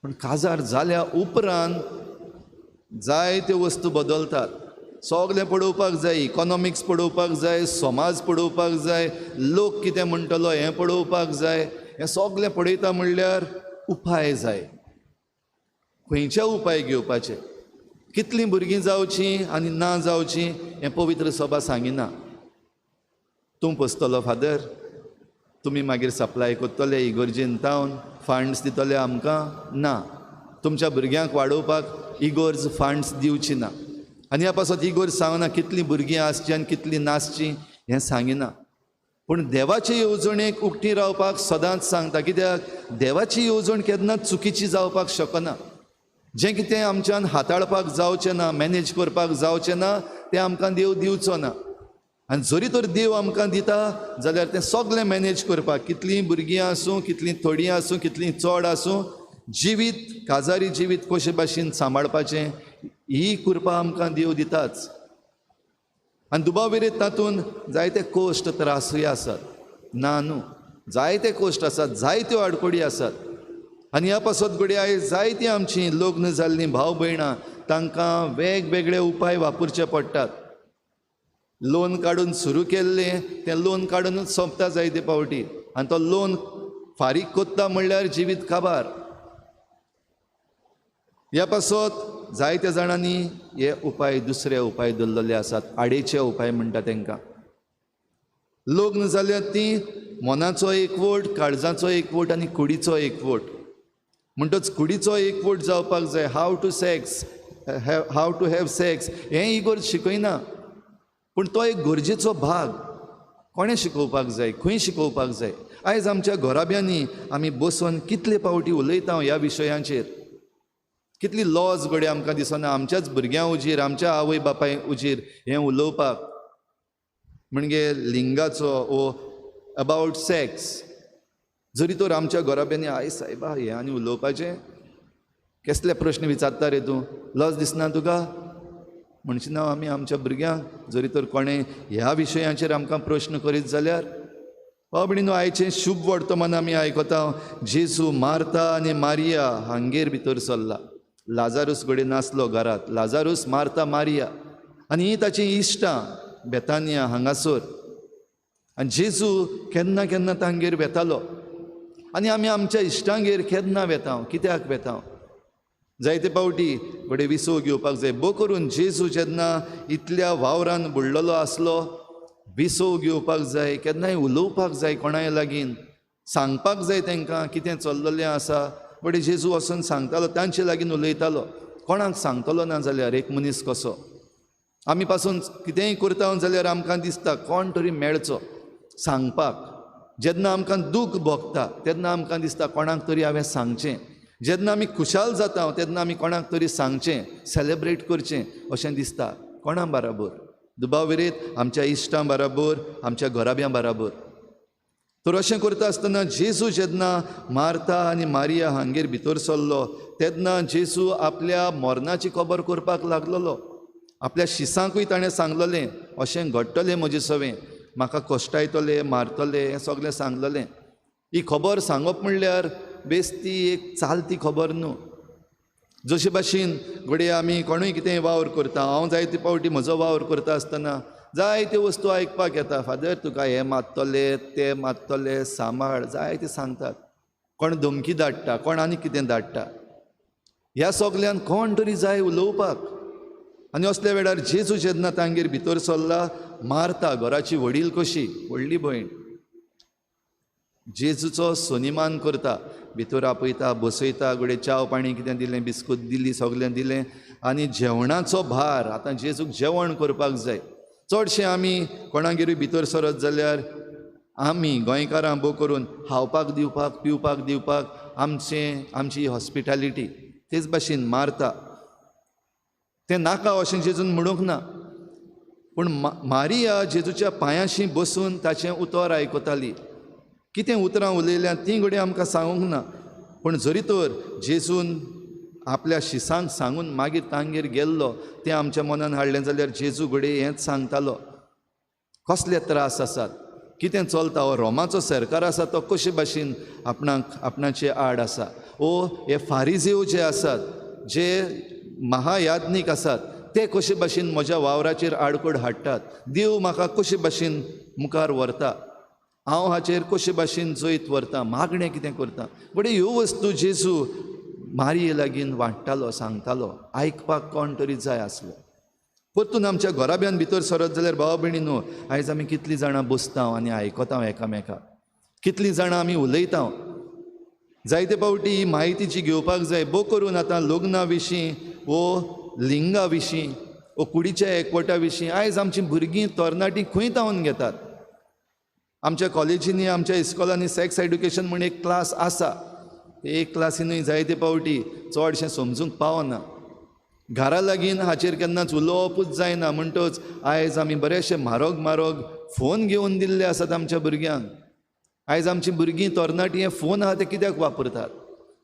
पूण काजार जाल्या उपरांत जायत्यो वस्तू बदलतात. सगळें पळोवपाक जाय, इकॉनॉमिक्स पळोवपाक जाय, समाज पळोवपाक जाय, लोक कितें म्हणटलो हें पळोवपाक जाय. हें सगळें पळयता म्हणल्यार उपाय जाय. खंयचे उपाय घेवपाचे, कितलीं भुरगीं जावचीं आनी ना जावचीं हें पवित्र सभा सांगिना. तूं पोसतलो फादर, तुमी मागीर सप्लाय करतले इगर्जेन तावन फंड्स दितले आमकां? ना, तुमच्या भुरग्यांक वाडोवपाक इगर्ज फंड्स दिवची ना. आनी ह्या पासत इगर्ज सांगना कितलीं भुरगीं आसचीं आनी कितलीं नासचीं हें सांगिना. पूण देवाचे येवजणेक उक्ती रावपाक सदांच सांगता, कित्याक देवाची येवजण केन्नाच चुकीची जावपाक शकना. जें कितें आमच्यान हाताळपाक जावचें ना, मॅनेज करपाक जावचें ना, तें आमकां देव दिवचो ना. आनी जरी तर देव आमकां दिता जाल्यार तें सगळें मॅनेज करपाक, कितलीं भुरगीं आसूं, कितलीं थोडीं आसूं, कितलीं चड आसूं, जिवीत काजारी जिवीत कशे भाशेन सांबाळपाचें ही कृपा आमकां देव दिताच. आनी दुबाव विरेत तातूंत जायते कश्ट त्रासूय आसात, ना न्हू, जायते कश्ट आसात, जायत्यो आडखळी आसात. आनी ह्या पासत घडये आयज जायतीं आमचीं लग्न जाल्लीं भाव भयणां तांकां वेगवेगळे उपाय वापरचे पडटात. लोन काडून सुरू केल्लें तें लोन काडूनच सोंपता जायते फावटी, आनी तो लोन फारीक कोत्ता म्हणल्यार जिवीत काबार. ह्या पासत जायत्या जाणांनी हे उपाय दुसरे उपाय दवरलेले आसात, आडेचे उपाय म्हणटा तांकां. लग्न जाल्यार ती मनाचो एकवट, काळजाचो एकवट आनी कुडीचो एकवट. म्हणटच कुडीचो एकवट जावपाक जाय. How to sex, how to have sex हें इगर्ज शिकयना, पूण तो एक गरजेचो भाग. कोणें शिकोवपाक जाय, खंय शिकोवपाक जाय? आयज आमच्या घराब्यांनी आमी बसून कितले फावटी उलयता ह्या विशयांचेर, कितली लॉज घडये आमकां दिसना आमच्याच भुरग्यां उजीर, आमच्या आवय बापाय उजीर हें उलोवपाक. म्हणजे लिंगाचो ओ अबावट सेक्स जरी तर आमच्या घराब्यांनी I सायबा हें आनी उलोवपाचें, कसले प्रश्न विचारता रे तूं, लज दिसना तुका म्हणचे ना आमी आमच्या भुरग्यांक. जरी तर कोणें ह्या विशयांचेर आमकां प्रश्न करीत जाल्यार भाव भयणीनो, आयचें शुभ वर्तमान आमी आयकता, जेजू मार्ता आनी मारिया हांगेर भितर सरला. लाजारूस घडये नासलो घरांत, लाजारूस, मार्ता, मारिया आनी ही ताची इश्टां बेतानिया हांगासर. आनी जेजू केन्ना केन्ना तांगेर वेतालो. आनी आमी आमच्या इश्टांगेर केन्ना वेता, कित्याक वेता? जायते फावटी घडये विसव घेवपाक जाय. बो करून जेजू जेन्ना इतल्या वावरान बुडलेलो आसलो, विसव घेवपाक जाय, केन्नाय उलोवपाक जाय, कोणाय लागीं सांगपाक जाय तांकां कितें चल्लेलें आसा. बट जेजू वचून सांगतालो, तांचे लागीं उलयतालो. कोणाक सांगतलो ना जाल्यार एक मनीस कसो आमी पासून कितेंय करता जाल्यार आमकां दिसता कोण तरी मेळचो सांगपाक. जेन्ना आमकां दूख भोगता तेन्ना आमकां दिसता कोणाक तरी हांवें सांगचें. जेन्ना आमी खुशाल जाता तेन्ना आमी कोणाक तरी सांगचें, सेलेब्रेट करचें अशें दिसता. कोणा बराबर? दुबाव विरेत आमच्या इश्टां बराबर, आमच्या घराब्यां बराबर. तर अशें करता आसतना जेजू जेन्ना मार्ता आनी मारिया हांगेर भितर सरलो तेन्ना जेजू आपल्या मरणाची खबर करपाक लागलेलो. आपल्या शिसांकूय ताणें सांगलेलें अशें घडटलें म्हजें सवें, म्हाका कश्टायतले, मारतले, हें सगळें सांगलेलें. ही खबर सांगप म्हणल्यार बेस्ती एक चालती खबर न्हू. जशे भाशेन घडये आमी कोणूय कितेंय वावर करता, हांव जायते फावटी म्हजो वावर करता आसतना जायत्यो वस्तू आयकपाक येता. फादर तुका हें मारतले, तें मारतले, सांबाळ, जायते सांगतात. कोण धमकी धाडटा, कोण आनी कितें धाडटा. ह्या सगल्यान कोण तरी जाय उलोवपाक. आनी असल्या वेळार जेजू जेन्ना तांगेर भितर सरला, मारता घराची व्हडील कशी, व्हडली भयण, जेजूचो सन्मान करता, भितर आपयता, बसयता, घडये च्याव पाणी कितें दिलें, बिस्कूत दिली, सगळें दिलें. आनी जेवणाचो भार आतां जेजूक जेवण करपाक जाय. चडशें आमी कोणागेरूय भितर सरत जाल्यार आमी गोंयकारां भोव करून खावपाक दिवपाक, पिवपाक दिवपाक आमचें आमची हॉस्पिटॅलिटी. तेच भाशेन मारता तें नाका अशें जेजून म्हणूंक ना, पूण मारिया जेजूच्या पांयांशी बसून ताचें उतर आयकताली. कितें उतरां उलयल्यां तीं घडये आमकां सांगूंक ना, पूण जरी तर जेजून आपल्या शिसांक सांगून मागीर तांगेर गेल्लो तें आमच्या मनान हाडलें जाल्यार जेजू घडये हेंच सांगतालो, कसले त्रास आसात, कितें चलता, हो रोमाचो सरकार आसा तो कशे भाशेन आपणाक आपणाचे आड आसा, ओ हे फारिजेव जे आसात, जे महायाज्ञीक आसात ते कशे भाशेन म्हज्या वावराचेर आडखळ हाडटात, देव म्हाका कशे भाशेन मुखार व्हरता. हांव हाचेर कशे भाशेन जैत व्हरता, मागणें कितें करता. बट ह्यो वस्तू जेजू मारये लागीं वांट्टालो, सांगतालो, आयकपाक कोण तरी जाय आसलो. परतून आमच्या घराब्यान भितर सरत जाल्यार भाव भयणी न्हू, आयज आमी कितलीं जाणां बसता आनी आयकता एकामेका, कितलीं जाणां आमी उलयता. जायते फावटी ही म्हायती जी घेवपाक जाय, बो करून आतां लग्ना विशीं वो लिंगा विशीं वो कुडीच्या एकवटा विशीं आयज आमचीं भुरगीं तरणाटीं खंय तावन घेतात. आमच्या कॉलेजींनी, आमच्या इस्कॉलांनी सॅक्स एड्युकेशन म्हूण एक क्लास आसा. एक क्लासीनूय जायते फावटी चडशें समजूंक पावना. घरा लागीं हाचेर केन्नाच उलोवपूच जायना. म्हणटच आयज आमी बरेचशे म्हारग म्हारग फोन घेवन दिल्ले आसात आमच्या भुरग्यांक. आयज आमचीं भुरगीं तरणाटीं हे फोन आहा ते कित्याक वापरतात?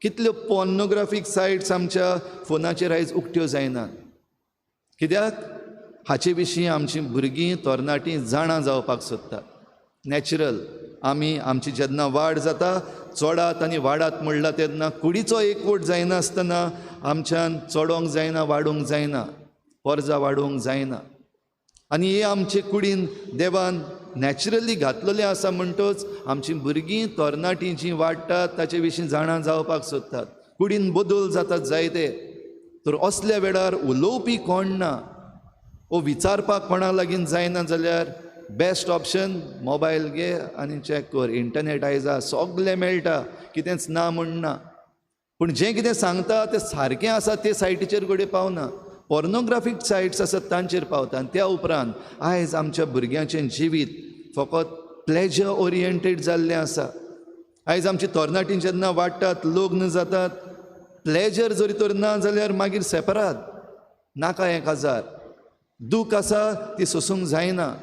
कितल्यो पॉर्नोग्राफीक सायट्स आमच्या फोनाचेर आयज उक्त्यो जायनात. कित्याक? हाचे विशीं आमचीं भुरगीं तरणाटीं जाणा जावपाक सोदतात. नॅचरल आमी आमची जेन्ना वाड जाता, चडात आनी वाडात म्हणला तेन्ना कुडीचो एकवट जायनासतना आमच्यान चडोंक जायना, वाडूंक जायना, पोरजा वाडोवंक जायना. आनी हे आमचे कुडीन देवान नॅचरली घातलेलें आसा. म्हणटच आमचीं भुरगीं तरणाटीं जीं वाडटात ताचे विशीं जाणा जावपाक सोदतात. कुडीन बदल जातात जायते. तर असल्या वेळार उलोवपी कोण ना वो विचारपाक कोणा लागीं जायना जाल्यार बेस्ट ऑप्शन मोबायल घे आनी चॅक कर. इंटरनेट आयज सगळें मेळटा, कितेंच ना म्हण ना. पूण जें कितें सांगता तें सारकें आसा ते सायटीचेर घडये पावना. पॉर्नोग्राफीक सायट्स आसात तांचेर पावता. आनी त्या उपरांत आयज आमच्या भुरग्यांचें जिवीत फकत प्लेजर ओरिएंटेड जाल्लें आसा. आयज आमची तरणाटीं जेन्ना वाडटात, लग्न जातात, प्लेजर जरी तर ना जाल्यार मागीर सेपरात, नाका हें काजार, दूख आसा ती सोसूंक जायना,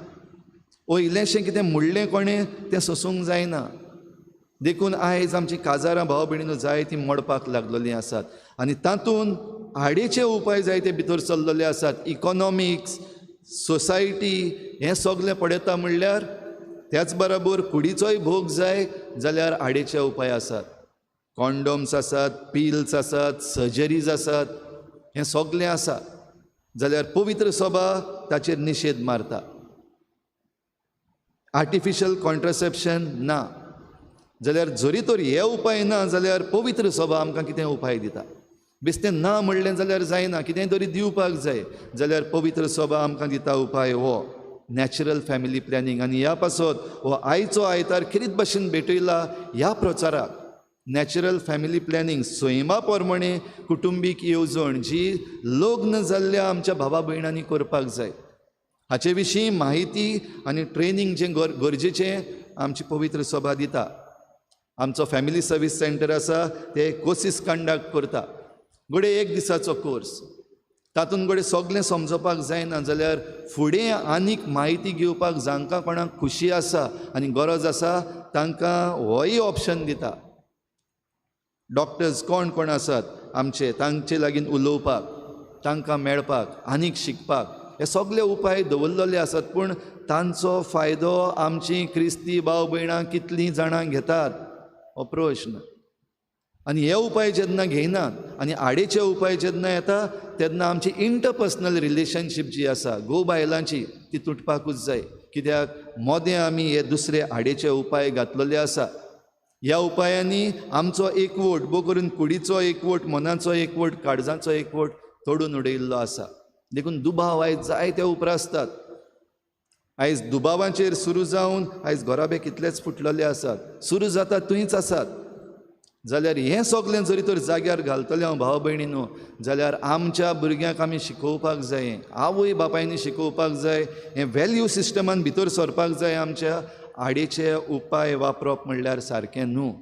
ओ इल्लेंशें कितें म्हणलें कोणें तें सोसूंक जायना. देखून आयज आमचीं काजारां भाव भयणीनो जायतीं मोडपाक लागलेलीं आसात. आनी तातूंत आडेचे उपाय जायते भितर चल्लेले आसात. इकॉनॉमिक्स, सोसायटी हें सगळें पळयता म्हणल्यार त्याच बराबर कुडीचोय भोग जाय जाल्यार आडेचे उपाय आसात. कॉन्डोम्स आसात, पिल्स आसात, सर्जरीज आसात, हें सगळें आसा. जाल्यार पवित्र सभा ताचेर निशेध मारता. आर्टिफिशियल कॉन्ट्रासेप्शन ना जाल्यार जरी तर हे उपाय ना जाल्यार पवित्र सभा आमकां कितें उपाय दिता. बेस्तें ना म्हणलें जाल्यार जायना, कितेंय तरी दिवपाक जाय. जाल्यार पवित्र सभा आमकां दिता उपाय हो नॅचरल फॅमिली प्लॅनिंग. आनी ह्या पासत हो आयचो आयतार खेरीत भाशेन भेटयला ह्या प्रचाराक. नॅचरल फॅमिली प्लॅनिंग, सैमा प्रमाणे कुटुंबीक येवजण जी लग्न जाल्ल्या आमच्या भावा भयणांनी करपाक जाय. हाचे विशीं म्हायती आनी ट्रेनींग जें गरजेचें आमची पवित्र सभा दिता. आमचो फॅमिली सर्वीस सेंटर आसा ते कोर्सीस कंडक्ट करता. घडये एक दिसाचो कोर्स, तातूंत घडये सगळें समजोवपाक जायना जाल्यार फुडें आनीक म्हायती घेवपाक जांकां कोणाक खुशी आसा आनी गरज आसा तांकां होय ऑप्शन दिता. डॉक्टर्स कोण कोण आसात आमचे तांचे लागीं उलोवपाक, तांकां मेळपाक, आनीक शिकपाक, हे सगळे उपाय दवरलेले आसात. पूण तांचो फायदो आमची क्रिस्ती भाव भयणां कितलीं जाणां घेतात हो प्रश्न. आनी हे उपाय जेन्ना घेयनात आनी आडेचे उपाय जेन्ना येता तेन्ना आमची इंटरपर्सनल रिलेशनशीप जी आसा घोव बायलांची ती तुटपाकूच जाय. कित्याक मोदें आमी हे दुसरे आडेचे उपाय घातलेले आसा. ह्या उपायांनी आमचो एकवट, बो करून कुडीचो एकवट, मनाचो एकवट, काळजाचो एकवट तोडून उडयिल्लो आसा. देखून दुबाव आयज जायते उप्रासतात. आयज दुबावांचेर सुरू जावन आयज घराबे कितलेच फुटलेले आसात, सुरू जाता थंयच आसात. जाल्यार हें सगळें जरी तर जाग्यार घालतलें हांव भाव भयणी न्हू जाल्यार आमच्या भुरग्यांक आमी शिकोवपाक जाय, आवय बापायनी शिकोवपाक जाय, हें व्हॅल्यू सिस्टमान भितर सरपाक जाय. आमच्या आडेचे उपाय वापरप म्हणल्यार सारकें न्हू.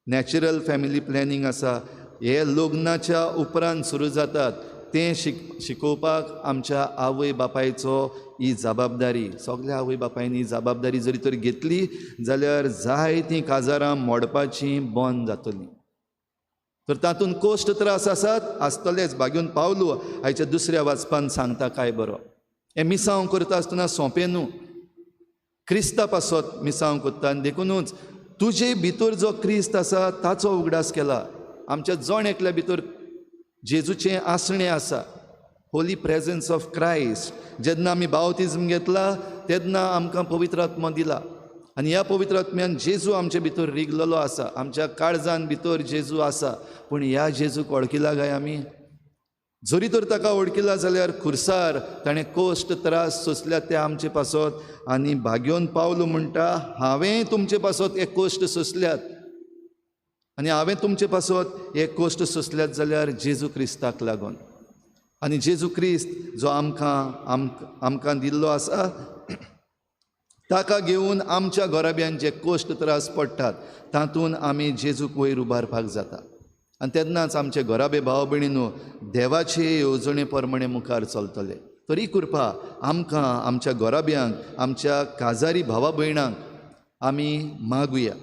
नॅचरल फॅमिली प्लॅनिंग आसा, हे लग्नाच्या उपरांत सुरू जातात तें शिकोवपाक आमच्या आवय बापायचो ही जबाबदारी. सगल्या आवय बापायनी जबाबदारी जरी तर घेतली जाल्यार जायतीं काजारां मोडपाचीं बंद जातलीं. तर तातूंत कश्ट त्रास आसात आसतलेच. बागेवन पावलू आयच्या दुसऱ्या वाचपान सांगता काय बरो, हें मिसांव करता आसतना सोंपें न्हू, क्रिस्ता पासत मिसांव करता. आनी देखुनूच तुजे भितर जो क्रिस्त आसा ताचो उगडास केला. आमच्या जण एकल्या भितर जेजूचें आसणें आसा, होली प्रेजन्स ऑफ क्रायस्ट. जेन्ना आमी बावतिज्म घेतला तेन्ना आमकां पवित्र आत्मो दिला. आनी ह्या पवित्र आत्म्यान जेजू आमचे भितर रिगलेलो आसा, आमच्या काळजान भितर जेजू आसा. पूण ह्या जेजूक वळखिला काय आमी? जरी तर ताका वळखिला जाल्यार खुर्सार ताणें कश्ट त्रास सोंसल्यात ते आमचे पासत. आनी भाग्योन पावलो म्हणटा, हांवें तुमचे पासत हे कश्ट सोंसल्यात आनी हांवें तुमचे पासत हे कश्ट सोंसल्यात जाल्यार जेजू क्रिस्ताक लागून. आनी जेजू क्रिस्त जो आमकां आमकां दिल्लो आसा ताका घेवन आमच्या घराब्यान जे कश्ट त्रास पडटात तातूंत आमी जेजूक वयर उबारपाक जाता. आनी तेन्नाच आमचे घराबे भाव भयणीनो देवाचे येवजणे प्रमाणे मुखार चलतले. तरी कृपा आमकां आमच्या घराब्यांक, आमच्या काजारी भावा भयणांक आमी मागुया.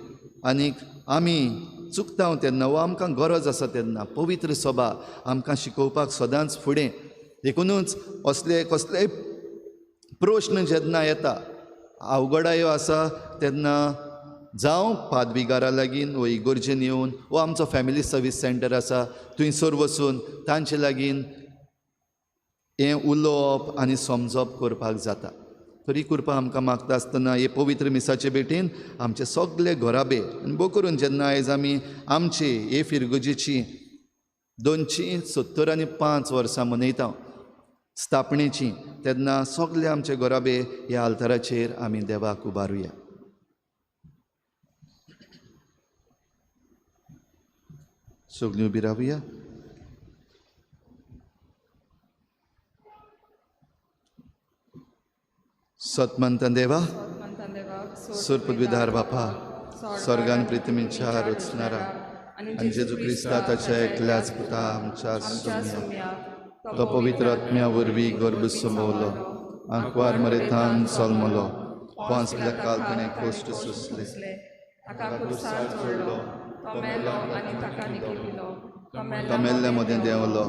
आनीक आमी चुकता तेन्ना वा आमकां गरज आसा तेन्ना पवित्र सभा आमकां शिकोवपाक सदांच फुडें. देखुनूच असले कसले प्रश्न जेन्ना येता, अवघडायो आसा तेन्ना जावं पादविगारा लागीं वो इगोर्जेन येवन वो आमचो फॅमिली सर्वीस सेंटर आसा थंयसर वचून तांचे लागीं हें उलोवप आनी समजप करपाक जाता. तरी कृपा आमकां मागता आसतना हे पवित्र मिसाचे भेटेन आमचे सगळे घराबे आनी भोव करून जेन्ना आयज आमी आमचे हे फिरगुजेची 275 वर्सां मनयता स्थापनेची, तेन्ना सगळे आमचे घराबे ह्या आल्ताराचेर आमी देवाक उबारुया. सगळीं उबी रावया. सतमंतन देवा, सुरपदवीधार बापा, स्वर्गान पृथ्वीच्या रचणारा आनी जेजू क्रिस्ता ताच्या एकल्याच पुता आमच्या सोम्या, तो पवित्र आत्म्या वरवीं गर्भ समवलो, आंकवार मरेतान जल्मलो, 5 काल ताणें कश्ट सोंसले, ताका खुर्सार चडलो, तो मेल्ल्या मदें देंवलो,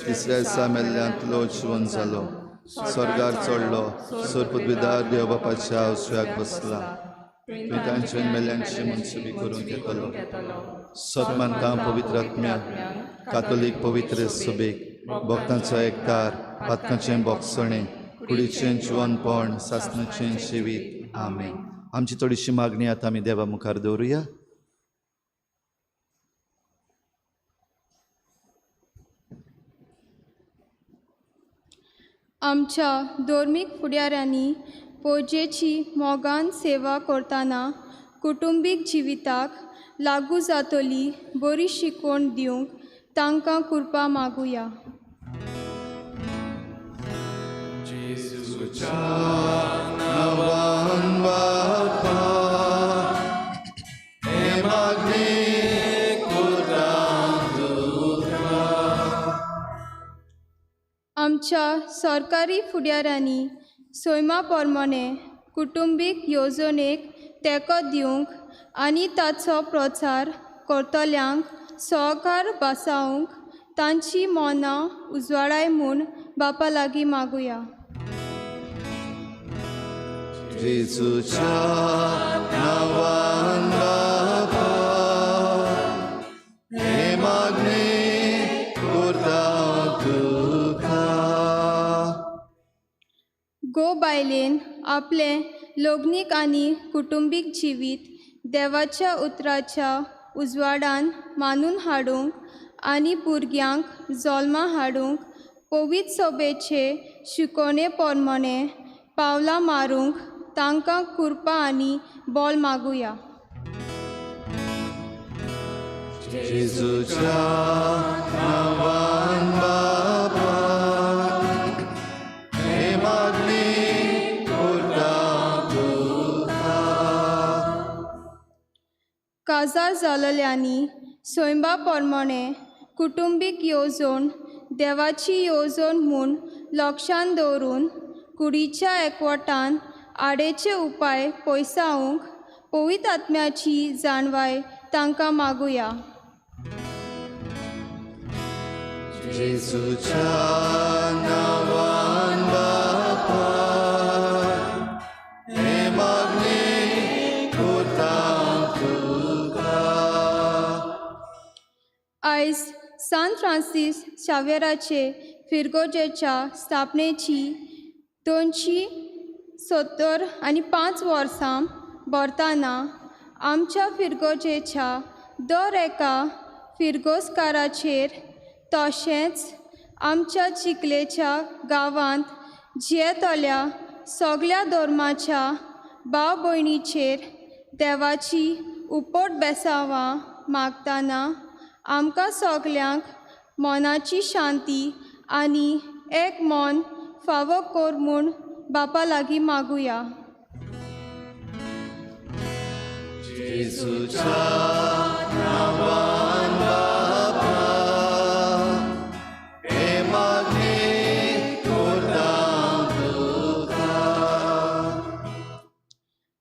तिसऱ्या दिसा मेल्ल्यांतलो जिवन जालो, स्वर्गार चडलो, सुरपदवीधार देव बापाच्या उजव्याक बसला, थंय तांचे मेल्ल्यांची मनसुबी करूंक येतलो. सतमानता पवित्र आत्म्या, कातोलीक पवित्र सभेक, भक्तांचो एकतार, पातकांचें बोगसणें, कुडीचें जिवनपण, सासणाचें शिवीत. आमेन. आमची थोडीशी मागणी आतां आमी देवा मुखार दवरुया. आमच्या धर्मीक फुडाऱ्यांनी पोजेची मोगान सेवा करतना कुटुंबीक जिविताक लागू जातली बरी शिकवण दिवंक तांकां कृपा मागुया. आमच्या सरकारी फुडाऱ्यांनी सैमा प्रमाणे कुटुंबीक येवजणेक तेंको दिवंक आनी ताचो प्रचार करतल्यांक सहकार बसावंक तांची मनां उजवाडाय म्हूण बापा लागीं मागुया. जेजूच्या नांवान बापा, हें मागणें करता तुका. गो बायलेन आपलें लग्नीक आनी कुटुंबीक जिवीत देवाच्या उतराच्या उजवाडान मानून हाडूंक आनी भुरग्यांक जल्मा हाडूंक पवित्र सभेचे शिकवणे प्रमाणे पावलां मारूंक तांकां कृपा आनी बल मागुया. जेजूच्या नांवान बापा, हें मागणें करता तुका. काजार जाल्ल्यांनी सैमा प्रमाणे कुटुंबीक येवजण देवाची येवजण म्हूण लक्षांत दवरून कुडीच्या एकवटान आडेचे उपाय पयसावंक पवित्र आत्म्याची जाणवाय तांकां मागुया. जेजूच्या नांवान बापा, हें मागणें करता तुका. आयज सान फ्रांसीस शावेराचे फिरगोजेच्या स्थापनेची 275 वर्सां भरतना आमच्या फिरगोजेच्या दर एका फिरगोजकाराचेर तशेंच आमच्या चिखलेच्या गांवांत जियेतल्या सगल्या धर्माच्या भाव भयणीचेर देवाची उपट बेसांवां मागतना आमकां सगल्यांक मनाची शांती आनी एक मन फावो कर म्हूण बापा लागीं मागुया. जेजूच्या नांवान बापा हे मागणें करता तुका.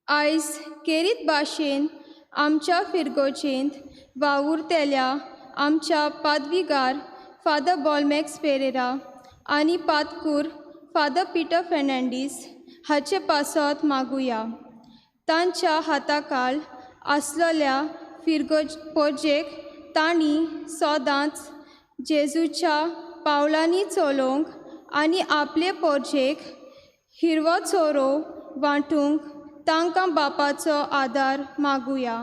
आयज केरीत भाशेन आमच्या फिरगोजेंत वावुरतल्या आमच्या पादविगार फादर बॉलमॅक्स पेरेरा आनी पादकूर फादर पिटर फेर्नांडीस हाचे पासत मागुया. तांच्या हाताकाल आसलेल्या फिरगोज पोरजेक तांणी सदांच जेजूच्या पावलांनी चलोवंक आनी आपले पोरजेक हिरवो चोरो वांटूंक तांकां बापाचो आदार मागुया.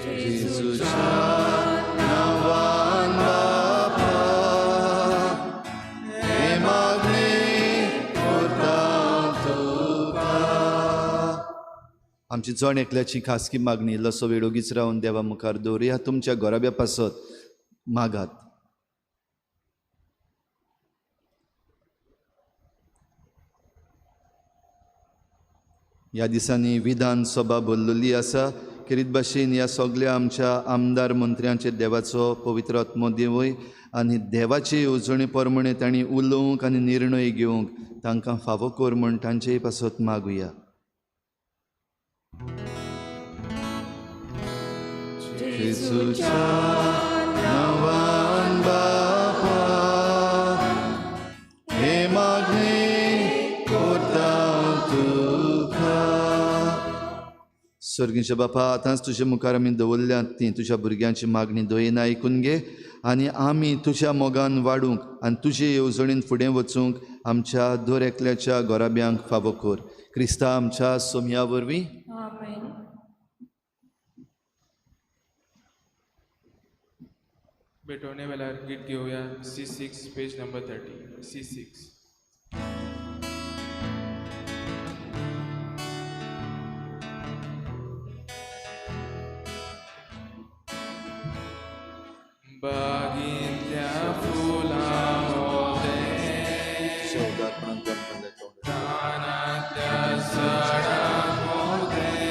जेजूच्या नांवान बापा हे मागणें करता तुका. आमची जण एकल्याची खासगी मागणी इल्लोसो वेळ ओगीच रावन देवा मुखार दवरुया. तुमच्या घराब्या पासत मागात. ह्या दिसांनी विधानसभा भरलेली आसा. खेरीत भाशेन ह्या सगल्या आमच्या आमदार मंत्र्यांचेर देवाचो पवित्र आत्मो देवय आनी देवाचे येवजणे प्रमाणे तांणी उलोवंक आनी निर्णय घेवंक तांकां फावो कर म्हूण तांचेय पासत मागुया. जेजूच्या नांवान बापा हे मागणें करता तुका. सर्गीच्या बापा, आतांच तुज्या मुखार आमी दवरल्यात ती तुज्या भुरग्यांची मागणी दयेन आयकून घे आनी आमी तुज्या मोगान वाडूंक आनी तुजे येवजणेन फुडें वचूंक आमच्या दर एकल्याच्या घराब्यांक फावो कर. क्रिस्ता आमच्या सोमया वरवीं. आमेन. भेटवणे वेळार गीत घेवया C6 page number 30. C6. बागींतल्या फुलां मोदें, रानांतल्या झाडां मोदें,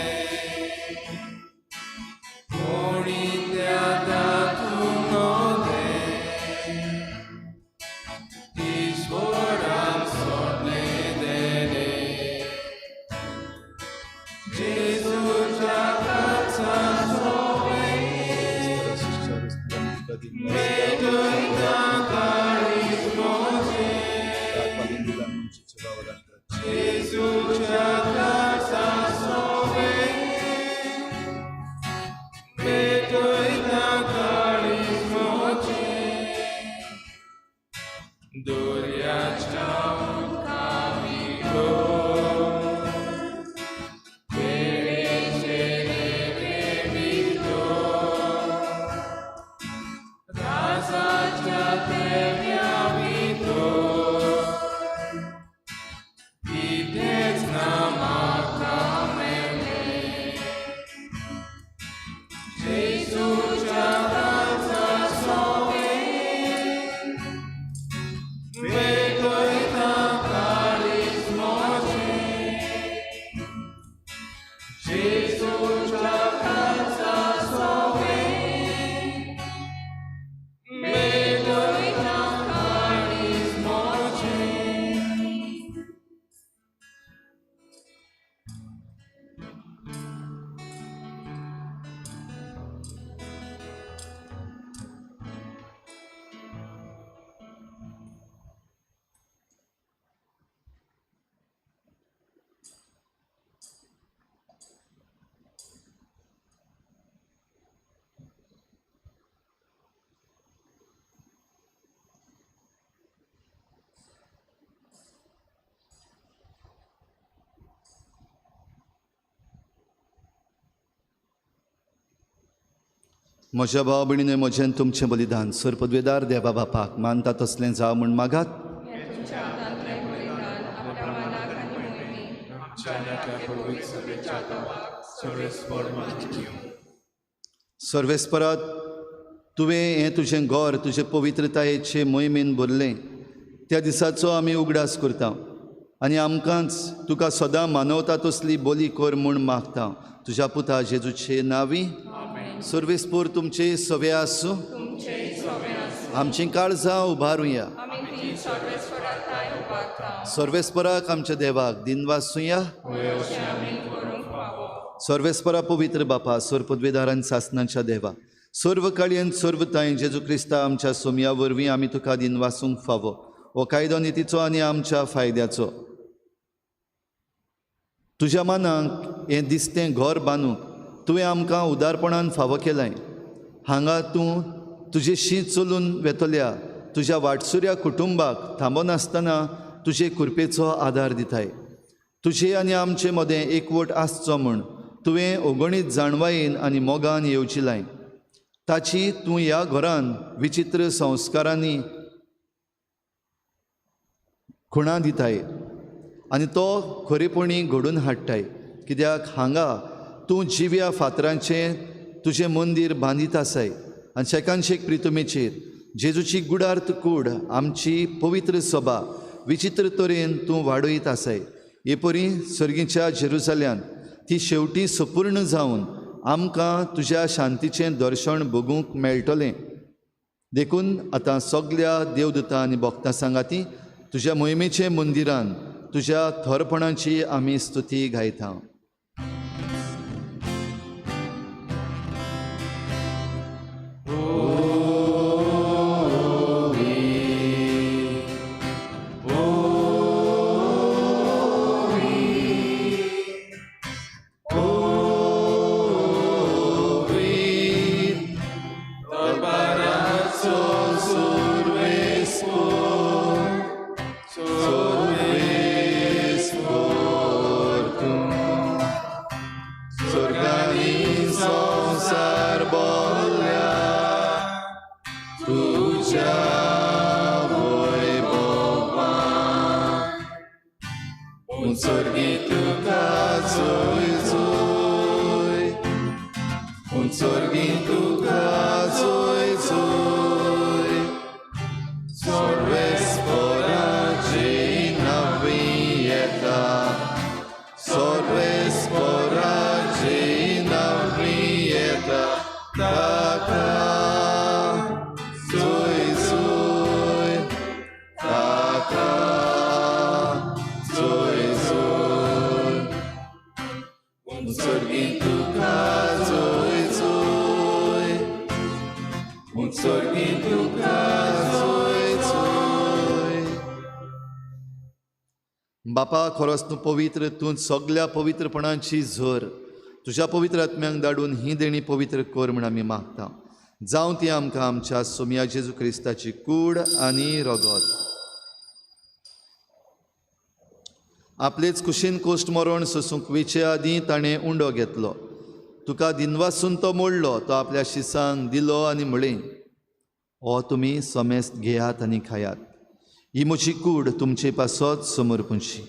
होळींतल्या दातूं मोदें, ईश्वरान सोडलें देणें, जेजूच्या काळजांत सोबें, मेटयता काळीज म्हजें, जेजूच्या काळजांत सोबें, मेटयता काळीज म्हजें, दर्याच्या उदका भितर, वेळेचे रेंवे भितर, राजाच्या तेव्या भितर, कितेंच ना म्हज्या भाव भयणीन म्हजें तुमचें बलिदान सर पदवेदार देवा बापाक मानता तसलें जावं म्हूण मागात. सर्वेस्परात तुवें हें तुजें घर तुजे पवित्रतायेचे मोहिमेन भरलें त्या दिसाचो आमी उगडास करता आनी आमकांच तुका सदां मानवता तसली बोली कर म्हूण मागता तुज्या पुता जेजूचे नांवी. सर्वेस्पोर तुमचे सवे आसूं. आमचीं काळजां उबारुया. सर्वेस्पराक आमच्या देवाक दिनवासुया. सर्वेस्परा पवित्र बापा सर्व पदवेदार आनी सासनाच्या देवा सर्व काळयेन सर्व तांय जेजू क्रिस्ता आमच्या सोमया वरवीं आमी तुका दिनवासूंक फावो हो कायदो नितीचो आनी आमच्या फायद्याचो. तुज्या मनाक हें दिसतें घर बांदूंक तुवें आमकां उदारपणान फावो केलाय. हांगा तूं तुजेशी चलून वेतल्या तुज्या वाटसुऱ्या कुटुंबाक थांबनासतना तुजे कृपेचो आदार दिताय. तुजे आनी आमचे मदें एकवट आसचो म्हूण तुवें अगणीत जाणवायेन आनी मोगान येवजिलाय. ताची तूं ह्या घरान विचित्र संस्कारांनी खुणा दिताय आनी तो खरेपणी घडून हाडटाय. कित्याक हांगा तूं जिव्या फातरांचें तुजें मंदीर बांदीत आसाय आनी शेकानशेक प्रितुमेचेर जेजूची गुडार्थ कूड आमची पवित्र सभा विचित्र तरेन तूं वाडयत आसाय. हे परी सर्गीच्या जेरुजाल्यान ती शेवटी सपूर्ण जावन आमकां तुज्या शांतीचें दर्शन भोगूंक मेळटलें. देखून आतां सगल्या देवदूतां आनी भक्तां सांगाती तुज्या मोहिमेचे मंदिरान तुज्या थोरपणाची आमी स्तुती गायता. बापा खरोच तूं पवित्र, तूं सगल्या पवित्रपणाची झर. तुज्या पवित्र आत्म्यांक धाडून ही देणी पवित्र कर म्हूण आमी मागता. जावं ती आमकां आमच्या सोमया जेजू क्रिस्ताची कूड आनी रगत. आपलेच कुशीन कोश्ट मरण सोसूंक वेचे आदीं ताणें उंडो घेतलो. तुका दिनवासून तो मोडलो, तो आपल्या शिसांक दिलो आनी म्हळें, हो तुमी समेस्त घेयात आनी खायात. ही म्हजी कूड तुमचे पासत समर्पूंची.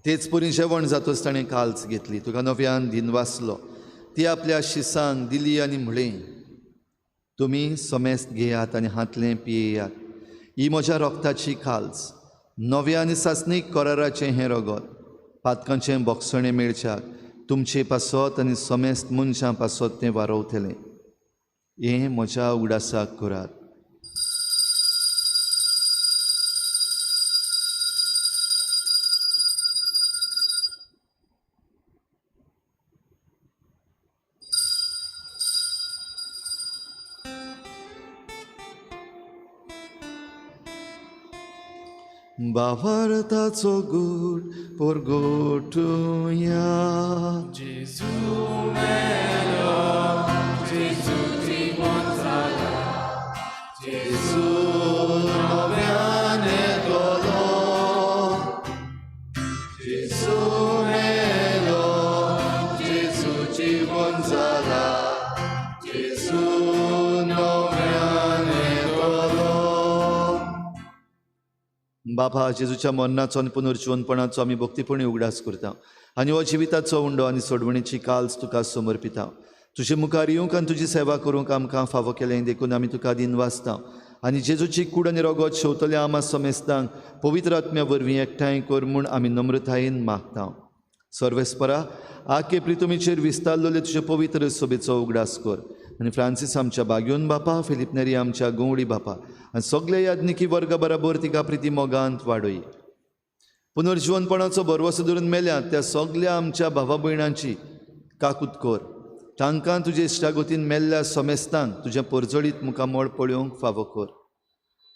तेच परी जेवण जातच ताणें काल्च घेतली, तुका नव्यान दिनवासलो, ती आपल्या शिसांक दिली आनी म्हळें, तुमी समेस्त घेयात आनी हांतलें पियेयात. ही म्हज्या रोगताची खाल्स, नव्या आनी सासणीक कराराचें हें रगत पातकांचें बोगसणें मेळच्याक तुमचे पासत आनी समेस्त मनशां पासत तें वारोवतलें. हें म्हज्या उगडासाक करात. बावरताचो गूट परगोटुया. जेजू मेलो, जेजू. जेजू नव्यान येतलो, जेजू मेलो, जेजू जिवन जाला, जेजू नव्यान येतलो. बापा, जेजूच्या मरणाचो आनी पुनर्जिवनपणाचो आमी भक्तीपणी उगडास करता आनी हो जिविताचो उंडो आनी सोडवणीची काल्स तुका समर्पिता. तुजे मुखार येवंक आनी तुजी सेवा करूंक आमकां फावो केलें देखून आमी तुका दिनवासता आनी जेजूची कूड आनी रोगोत शेवतल्या आमा समेस्तांक पवित्र आत्म्या वरवीं एकठांय कर म्हूण आमी नम्रतायेन मागता. सर्वेस्परा, आके प्रितुमीचेर विस्तारलेले तुजे पवित्र सोबेचो उगडास कर आनी फ्रांसीस आमच्या बाग्योन बापा, फिलीप नेरी आमच्या गंवडी बापा आनी सगळे याज्ञिकी वर्गा बराबर तिका प्रिती मोगांत वाडय. पुनर्जिवनपणाचो भरवसो धरून मेल्या त्या सगल्या आमच्या भावा भयणांची काकूत कर. तांकां तुजे इश्टागतीन मेल्ल्या समेस्तांक तुजें परजळीत मुखामळ पळोवंक फावो कर.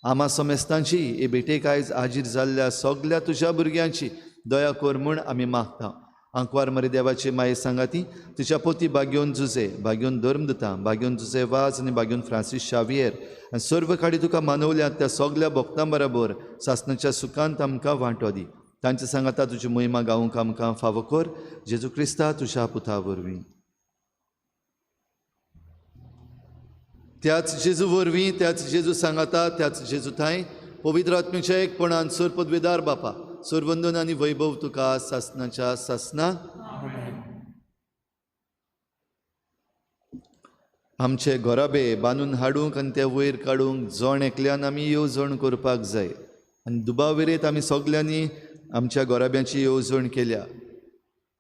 आमा समेस्तांची हे भेटेक आयज हाजीर जाल्ल्या सगल्या तुज्या भुरग्यांची दया कर म्हूण आमी मागता. आंकवार मरे देवाची माये सांगाती तिच्या पोती बाग्योन जुजे, बाग्योन धर्मदुता, बाग्योन जुजे वाज आनी बाग्योन फ्रांसीस शावियर आनी सर्व काडी तुका मानवल्यात त्या सगल्या भक्तां बराबर सासणाच्या सुखांत आमकां वांटो दी. तांचे सांगाता तुजी महिमा गावंक आमकां फावो कर, जेजू क्रिस्ता तुज्या पुता वरवीं. त्याच जेजू वरवीं, त्याच जेजू सांगाता, त्याच जेजू थांय पवित्र आत्म्याच्या एकपणान सर पदवेदार बापा, सरवंदन आनी वैभव तुका सासणाच्या सासना. आमचे घराबे बांदून हाडूंक आनी ते वयर काडूंक जण एकल्यान आमी येवजण करपाक जाय आनी दुबाव विरेत आमी सगल्यांनी आमच्या घराब्यांची येवजण केल्या.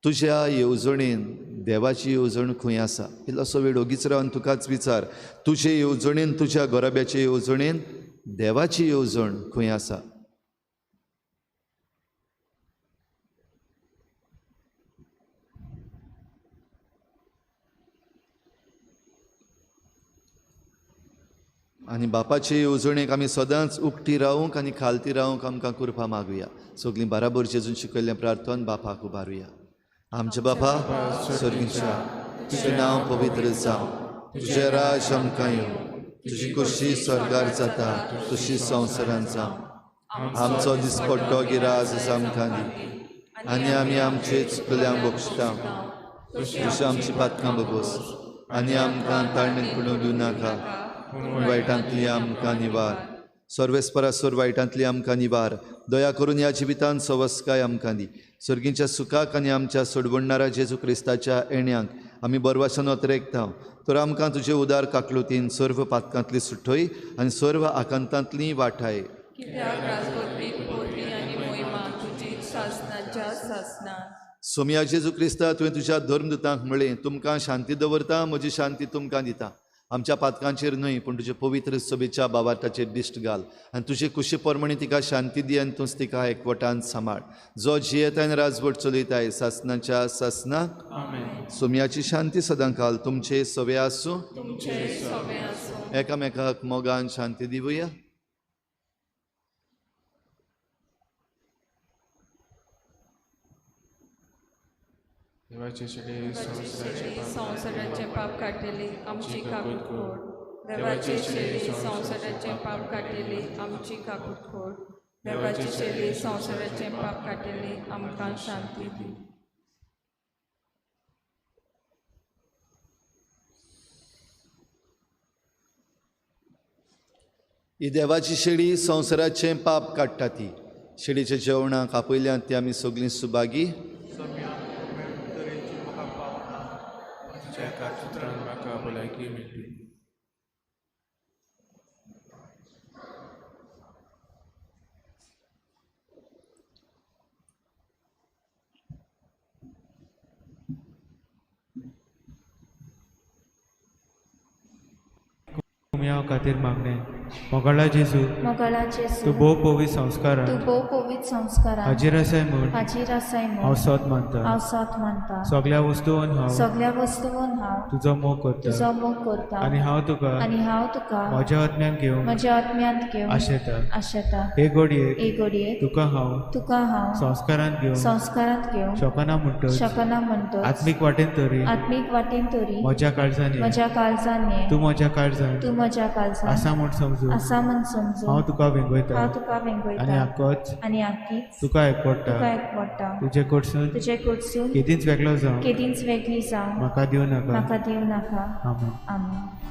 तुज्या येवजणेन देवाची येवजण खंय आसा? इल्लोसो वेळ ओगीच रावन तुकाच विचार, तुजे येवजणेन, तुज्या घराब्याचे येवजणेन देवाची येवजण खंय आसा? आनी बापाचे येवजणेक आमी सदांच उकती रावंक आनी खालती रावंक आमकां कृपा मागुया. सगळीं बराबर जेजून शिकयल्लें प्रार्थन बापाक उबारुया. आमच्या बापा स्वर्गीच्या, तुजें नांव पवित्र जावं, तुजें राज आमकां येवं, तुजी कुशी स्वर्गार जाता तशी संवसारांत जावं. आमचो दिसपट्टो गिराज आमकां दी आनी आमी आमचे चुकल्यांक बक्षता तशी आमची पातकां बगोस आनी आमकां ताळमेळ पडूंक दिवं नाका, वायटांतली आमकां निवार. सर्वेस्परा सोर वायटांतली आमकां निवार. दया करून ह्या जिवितांत सवस्काय आमकां दी. सर्गींच्या सुखाक आनी आमच्या सोडवणणारा जेजू क्रिस्ताच्या येण्यांक आमी बरवासान अतरेकता. तर आमकां तुजे उदार काकलुतीन सर्व पातकांतली सुठय आनी सर्व आकांतांतली वाठाय. सोमया जेजू क्रिस्ता, तुवें तुज्या धर्मदुतांक म्हळें, तुमकां शांती दवरता, म्हजी शांती तुमकां दिता. आमच्या पातकांचेर न्हय पूण तुजे पवित्र सभेच्या बावार्थाचेर दिश्ट घाल आनी तुजे कुशी प्रमाणे तिका शांती दी आनी तूंच तिका एकवटान सांबाळ, जो जियेताय आनी राजवट चलयताय सासणाच्या सासनाक. सोमयाची शांती सदांकाल तुमचे सवे आसूं. एकामेकाक मोगान शांती दिवया. देवाचे संवसाराचे पाप काडटली आमची काकूत कर. देवाचे चेले संवसाराचे पाप काडटली आमची काकूत कर. देवाचे चेले संवसाराचे पाप काडटली आमकां शांती दी. ही देवाची शेळी संवसाराचें पाप काडटा. ती शेळीच्या जेवणाक आपयल्यात ती आमी सगळीं सुभागी. खातीर मागणें. मोगाळा जेजू, तूं भोव पवित्र संस्कारान हाजीर आसाय म्हूण हांव सत मानता. सगळ्या वस्तून हांव तुजो मोग करता आनी हांव तुका म्हज्या आत्म्यांत घेवंक आशेता. हे घडयेक तुका हांव संस्कारांत घेवंक शकना म्हणटच आत्मीक वाटेन तरी म्हज्या काळजान, तूं म्हज्या काळजान आसा म्हूण समजून समजून आसा म्हण समजून हांव तुका वेंगयता हांव तुका वेंगयता आनी आकोच आनी आकीच तुका एकवडटा तुका एकवडटा. तुजे कडसून तुजे कडसून केदींच वेगळो जावं केदींच वेगळी जावं म्हाका दिवं नाका. म्हाका दिवं नाका. आमेन. आमेन.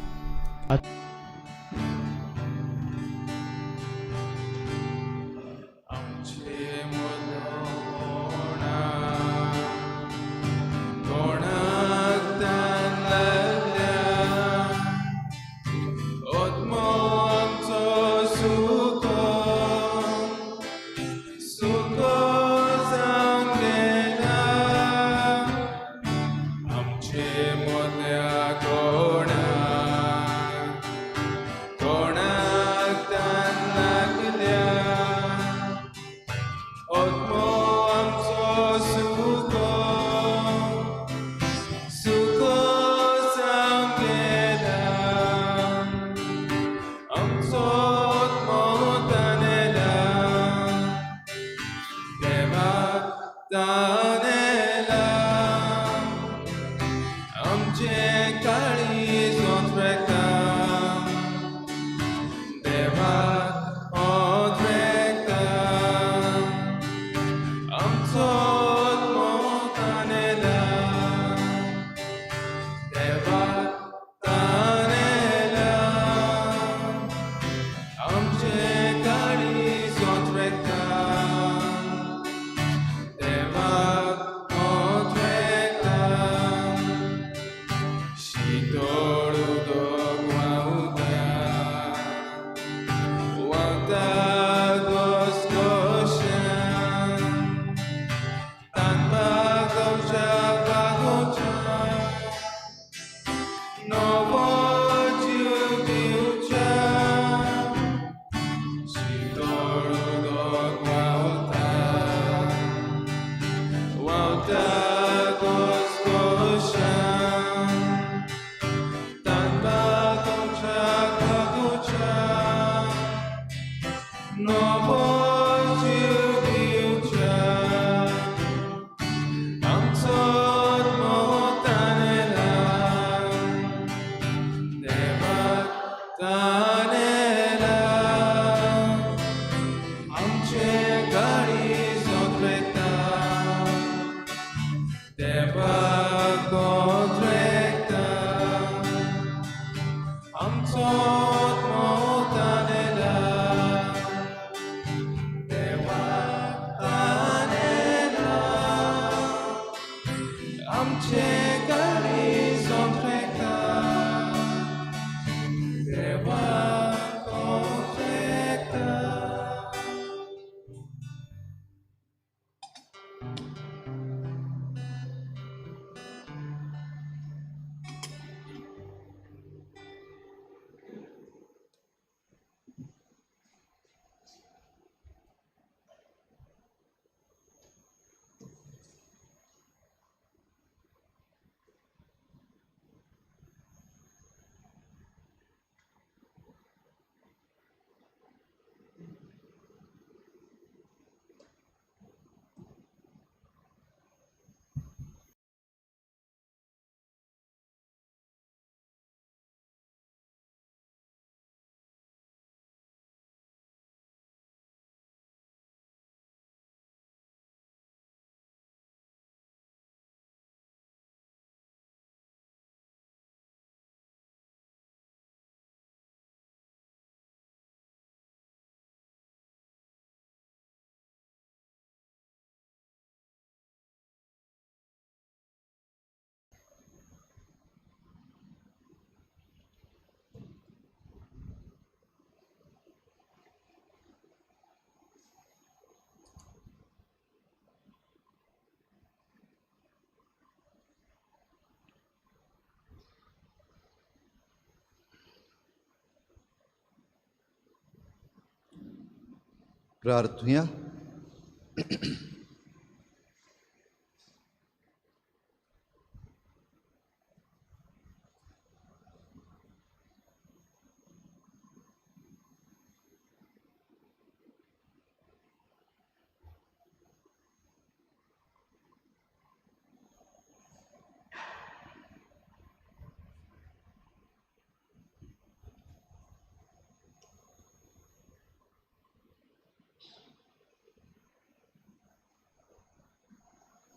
प्रार्थुया.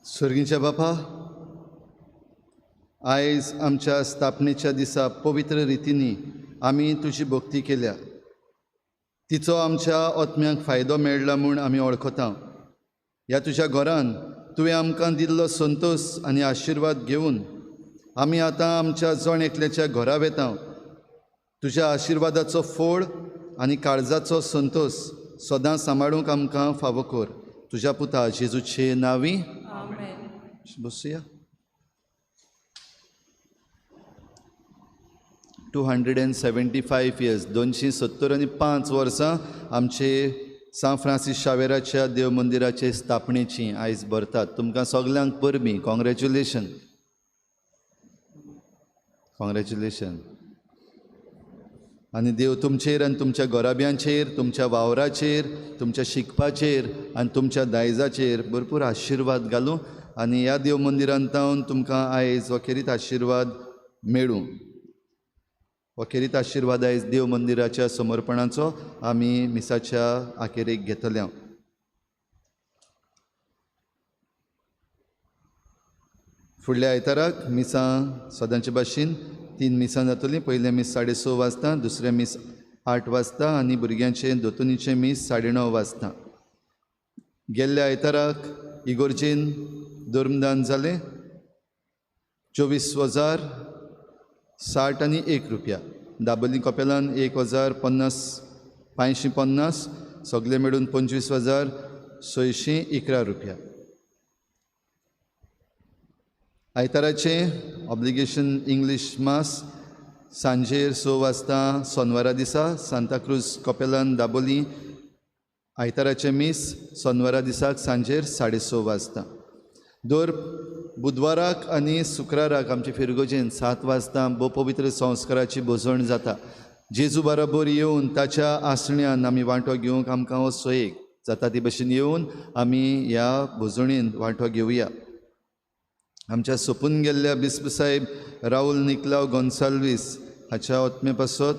सर्गीच्या बापा, आयज आमच्या स्थापनेच्या दिसा पवित्र रितींनी आमी तुजी भक्ती केल्या. तिचो आमच्या आत्म्याक फायदो मेळ्ळा म्हूण आमी वळखता. ह्या तुज्या घरान तुवें आमकां दिल्लो संतोश आनी आशिर्वाद घेवन आमी आतां आमच्या जण एकल्याच्या घरा वेता. तुज्या आशिर्वादाचो फोड आनी काळजाचो संतोश सदां सांबाळूंक आमकां फावो कर. तुज्या पुता जेजूचे नांवी बसया. 275 years, 275 वर्सां आमचे सांत फ्रांसीस शावेराच्या देव मंदिराचे स्थापनेची आयज भरतात. तुमकां सगल्यांक परबीं. Congratulation, congratulation. आनी देव तुमचेर आनी तुमच्या घराब्यांचेर, तुमच्या वावराचेर, तुमच्या शिकपाचेर आनी तुमच्या दायजाचेर भरपूर आशिर्वाद घालूं आनी ह्या देव मंदिरांत तुमकां आयज वखेरीत आशिर्वाद मेळूं. वखेरीत आशिर्वाद आयज देव मंदिराच्या समर्पणाचो आमी मिसाच्या आखेरेक घेतले. फुडल्या आयताराक मिसां सदांचे भाशेन 3 मिसां जातलीं. पयलें मीस 6:30 वाजता, दुसरें मीस 8 वाजता आनी भुरग्यांचें दोतोनीचें मीस 9:30 वाजता. गेल्ल्या आयताराक इगोर्जेन धर्मदान जालें 24,061 रुपया. दाबोली कपेलान 1,550, सगळे मेळून 25,611 रुपया. आयताराचें ऑब्लिगेशन इंग्लीश मास सांजेर 6 वाजता सोनवारा दिसा सांताक्रूज कपेलान दाबोली. आयताराचें मीस सोनवारा दिसाक सांजेर 6:30 वाजता. दर बुधवाराक आनी शुक्राराक आमचे फिरगोजेन 7 वाजता भोव पवित्र संस्काराची भोजवण जाता. जेजू बराबर येवन ताच्या आसण्यान आमी वांटो घेवंक आमकां हो सोयेक जाता ती भशेन येवन आमी ह्या भोजवणेन वांटो घेवया. आमच्या सोपून गेल्ल्या बिस्प साहेब राहुल निकलाव गोन्साल्वीस हाच्या आत्मे पासत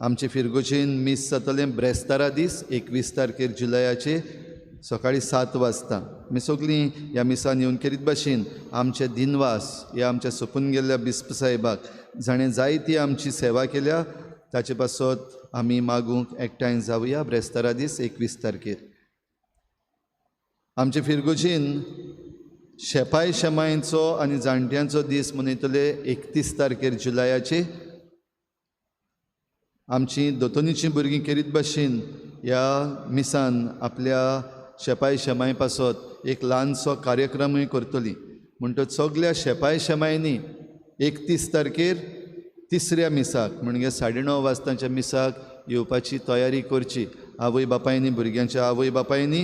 आमचे फिरगोजेन मीस जातलें ब्रेस्तारा दीस 21 तारखेर जुलयाचे सकाळी 7 वाजता. आमी सगळीं ह्या मिसान येवन केरीत भाशेन आमचे दिनवास ह्या आमच्या सोपून गेल्ल्या बिस्प साहेबाक जाणें जायती आमची सेवा केल्या ताचे पासत आमी मागूंक एकठांय जावया ब्रेस्तारा दीस 21 तारखेर. आमचे फिरगोजेन शेपाय शेमायचो आनी जाणट्यांचो दीस मनयतले 31 तारखेर जुलयाचे. आमची दोतोनीचीं भुरगीं केरीत भाशेन ह्या मिसान आपल्या शेपाय शेमाय पासत एक ल्हानसो कार्यक्रमूय करतली. म्हणटच सगल्या शेपाय शेमायनी 31 तारखेर तिसऱ्या मिसाक म्हणजे 9:30 वाजताच्या मिसाक येवपाची तयारी करची. आवय बापायनी, भुरग्यांच्या आवय बापायनी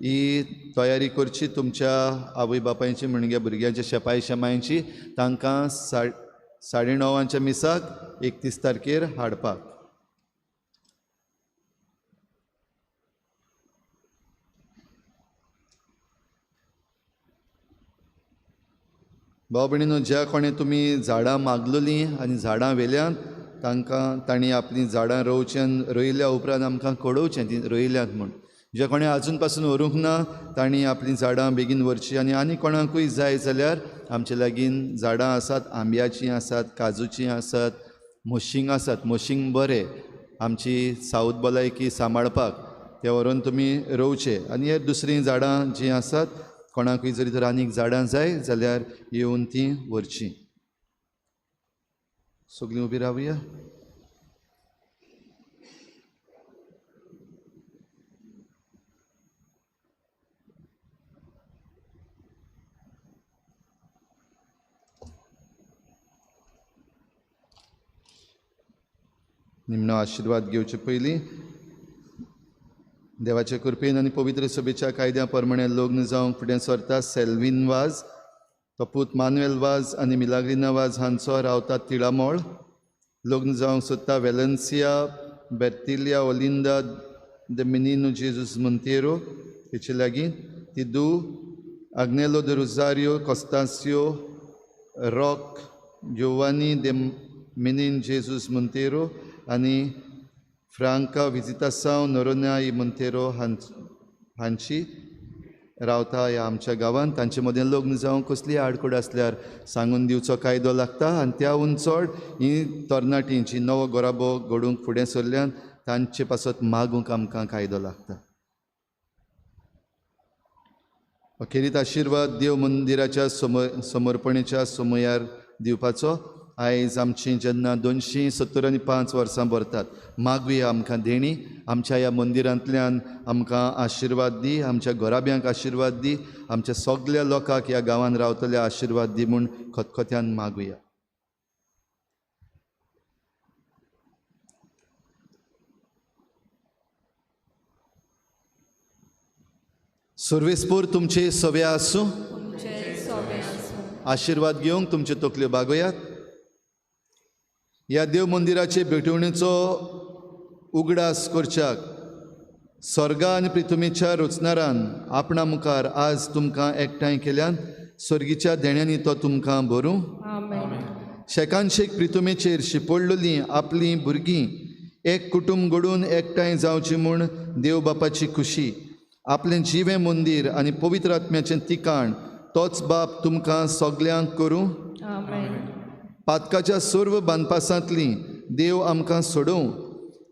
ही तयारी करची. तुमच्या आवय बापायची म्हणजे भुरग्यांच्या शेपाय शेमायची तांकां 9:30 मिसाक 31 तारखेर हाडपाक. भाव भयणीनो, ज्या कोणें तुमी झाडां मागलोलीं आनी झाडां व्हेल्यांत तांकां तांणी आपलीं झाडां रोवचें, रोयल्या उपरांत आमकां कळोवचें तीं रोयल्यांत म्हूण. ज्या कोणें आजून पासून व्हरूंक ना तांणी आपलीं झाडां बेगीन व्हरचीं आनी आनी कोणाकूय जाय जाल्यार आमचे लागीं झाडां आसात, आंब्याचीं आसात, काजूचीं आसात, मोशींग आसात. मोशींग बरें आमची सावथ भलायकी सांबाळपाक तें व्हरून तुमी रोवचें. आनी हे दुसरीं झाडां जीं आसात कोणाकूय जरी तर आनीक झाडां जाय जाल्यार येवन तीं व्हरचीं. सगळीं उबी रावया. निमणो आशिर्वाद घेवचे पयलीं देवाचे कृपेन आनी पवित्र सभेच्या कायद्या प्रमाणे लग्न जावंक फुडें सरता सेल्वीन वाज, तो पूत मानुएल वाज आनी मिलाग्रिना वाज हांचो रावता तिळामोळ. लग्न जावंक सोदता वेलन्सिया बेर्तिलिया ओलिंदा the Minino Jesus Monteiro हेचे लागीं. ती दू Agnelo de Rosario Constancio Roque Giovanni de Minin Jesus Monteiro आनी फ्रांका विजितासांव नोरोन्हा मोंतेरो हांची. रावता ह्या आमच्या गांवांत तांचे मदें लग्न जावं कसलीय आडखळ आसल्यार सांगून दिवचो कायदो लागता आनी त्याहून चड ही तरणाटीं जी नवो घराबो घडूंक फुडें सरल्यान तांचे पासत मागूंक आमकां कायदो लागता. अखेरीत आशिर्वाद देव मंदिराच्या समर्पणेच्या समयार दिवपाचो. आयज आमची जेन्ना 275 वर्सां भरतात, मागुया आमकां देणी आमच्या ह्या मंदिरांतल्यान आमकां आशिर्वाद दी, आमच्या घराब्यांक आशिर्वाद दी, आमच्या सगल्या लोकांक ह्या गांवांत रावतल्या आशिर्वाद दी म्हूण खतखत्यान मागुया. सर्वेस्पोर तुमचे सवे आसूं. आशिर्वाद घेवंक तुमच्यो तकल्यो बागोयात. ह्या देव मंदिराचे भेटवणेचो उगडास करच्याक स्वर्गा आनी पृथ्वीच्या रचणारान आपणा मुखार आज तुमकां एकठांय केल्यान स्वर्गीच्या देण्यांनी तो तुमकां भरूं. शेकानशेक पृथ्वीचेर शिपडलेलीं आपलीं भुरगीं एक कुटुंब घडून एकठांय जावची म्हूण देव बापाची खुशी आपलें जिवें मंदीर आनी पवित्र आत्म्याचें तिकाण तोच बाप तुमकां सगल्यांक करूं. पातकाच्या सर्व बांदपासांतली देव आमकां सोडोवं,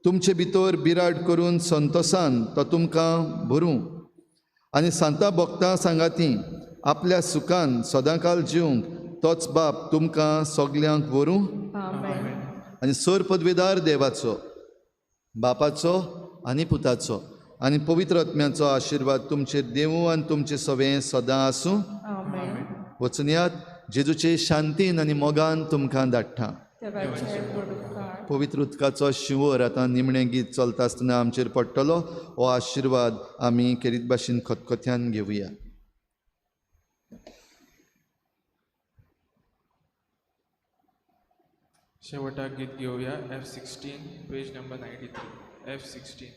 तुमचे भितर बिराड करून संतोसान तो तुमकां भरूं आनी सांता भक्तां सांगाती आपल्या सुखान सदांकाल जिवंक तोच बाप तुमकां सगल्यांक व्हरूं. आनी सर पदवेदार देवाचो, बापाचो आनी पुताचो आनी पवित्र आत्म्याचो आशिर्वाद तुमचेर देवूं आनी तुमचे सवें सदां आसूं. वचुनयात जेजूचे शांतीन आनी मोगान तुमकां धाडटा. पवित्र उदकाचो शिंवर आतां निमणें गीत चलता आसतना आमचेर पडटलो. हो आशिर्वाद आमी खेरीत भाशेन खतखत्यान घेवया. शेवटाक गीत घेवया F16 page number 93. F16.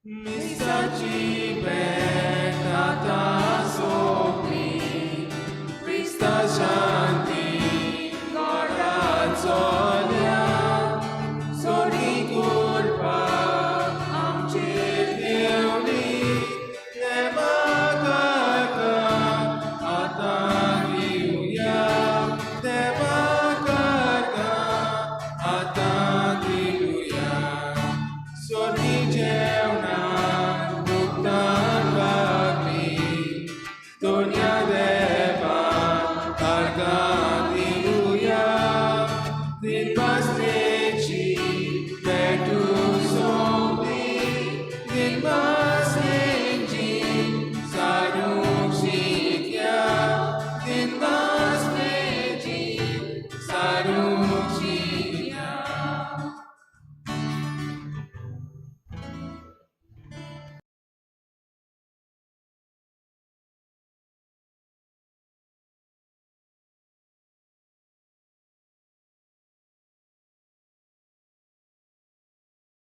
मिसाची भेट आतां सोंपली, क्रिस्ता शांती गोडाचो सोडी कुरपा आमचेर देवली, देवाक आतां दिवया, देवाक आतां दिवया, सोडी जेवणा. Doña de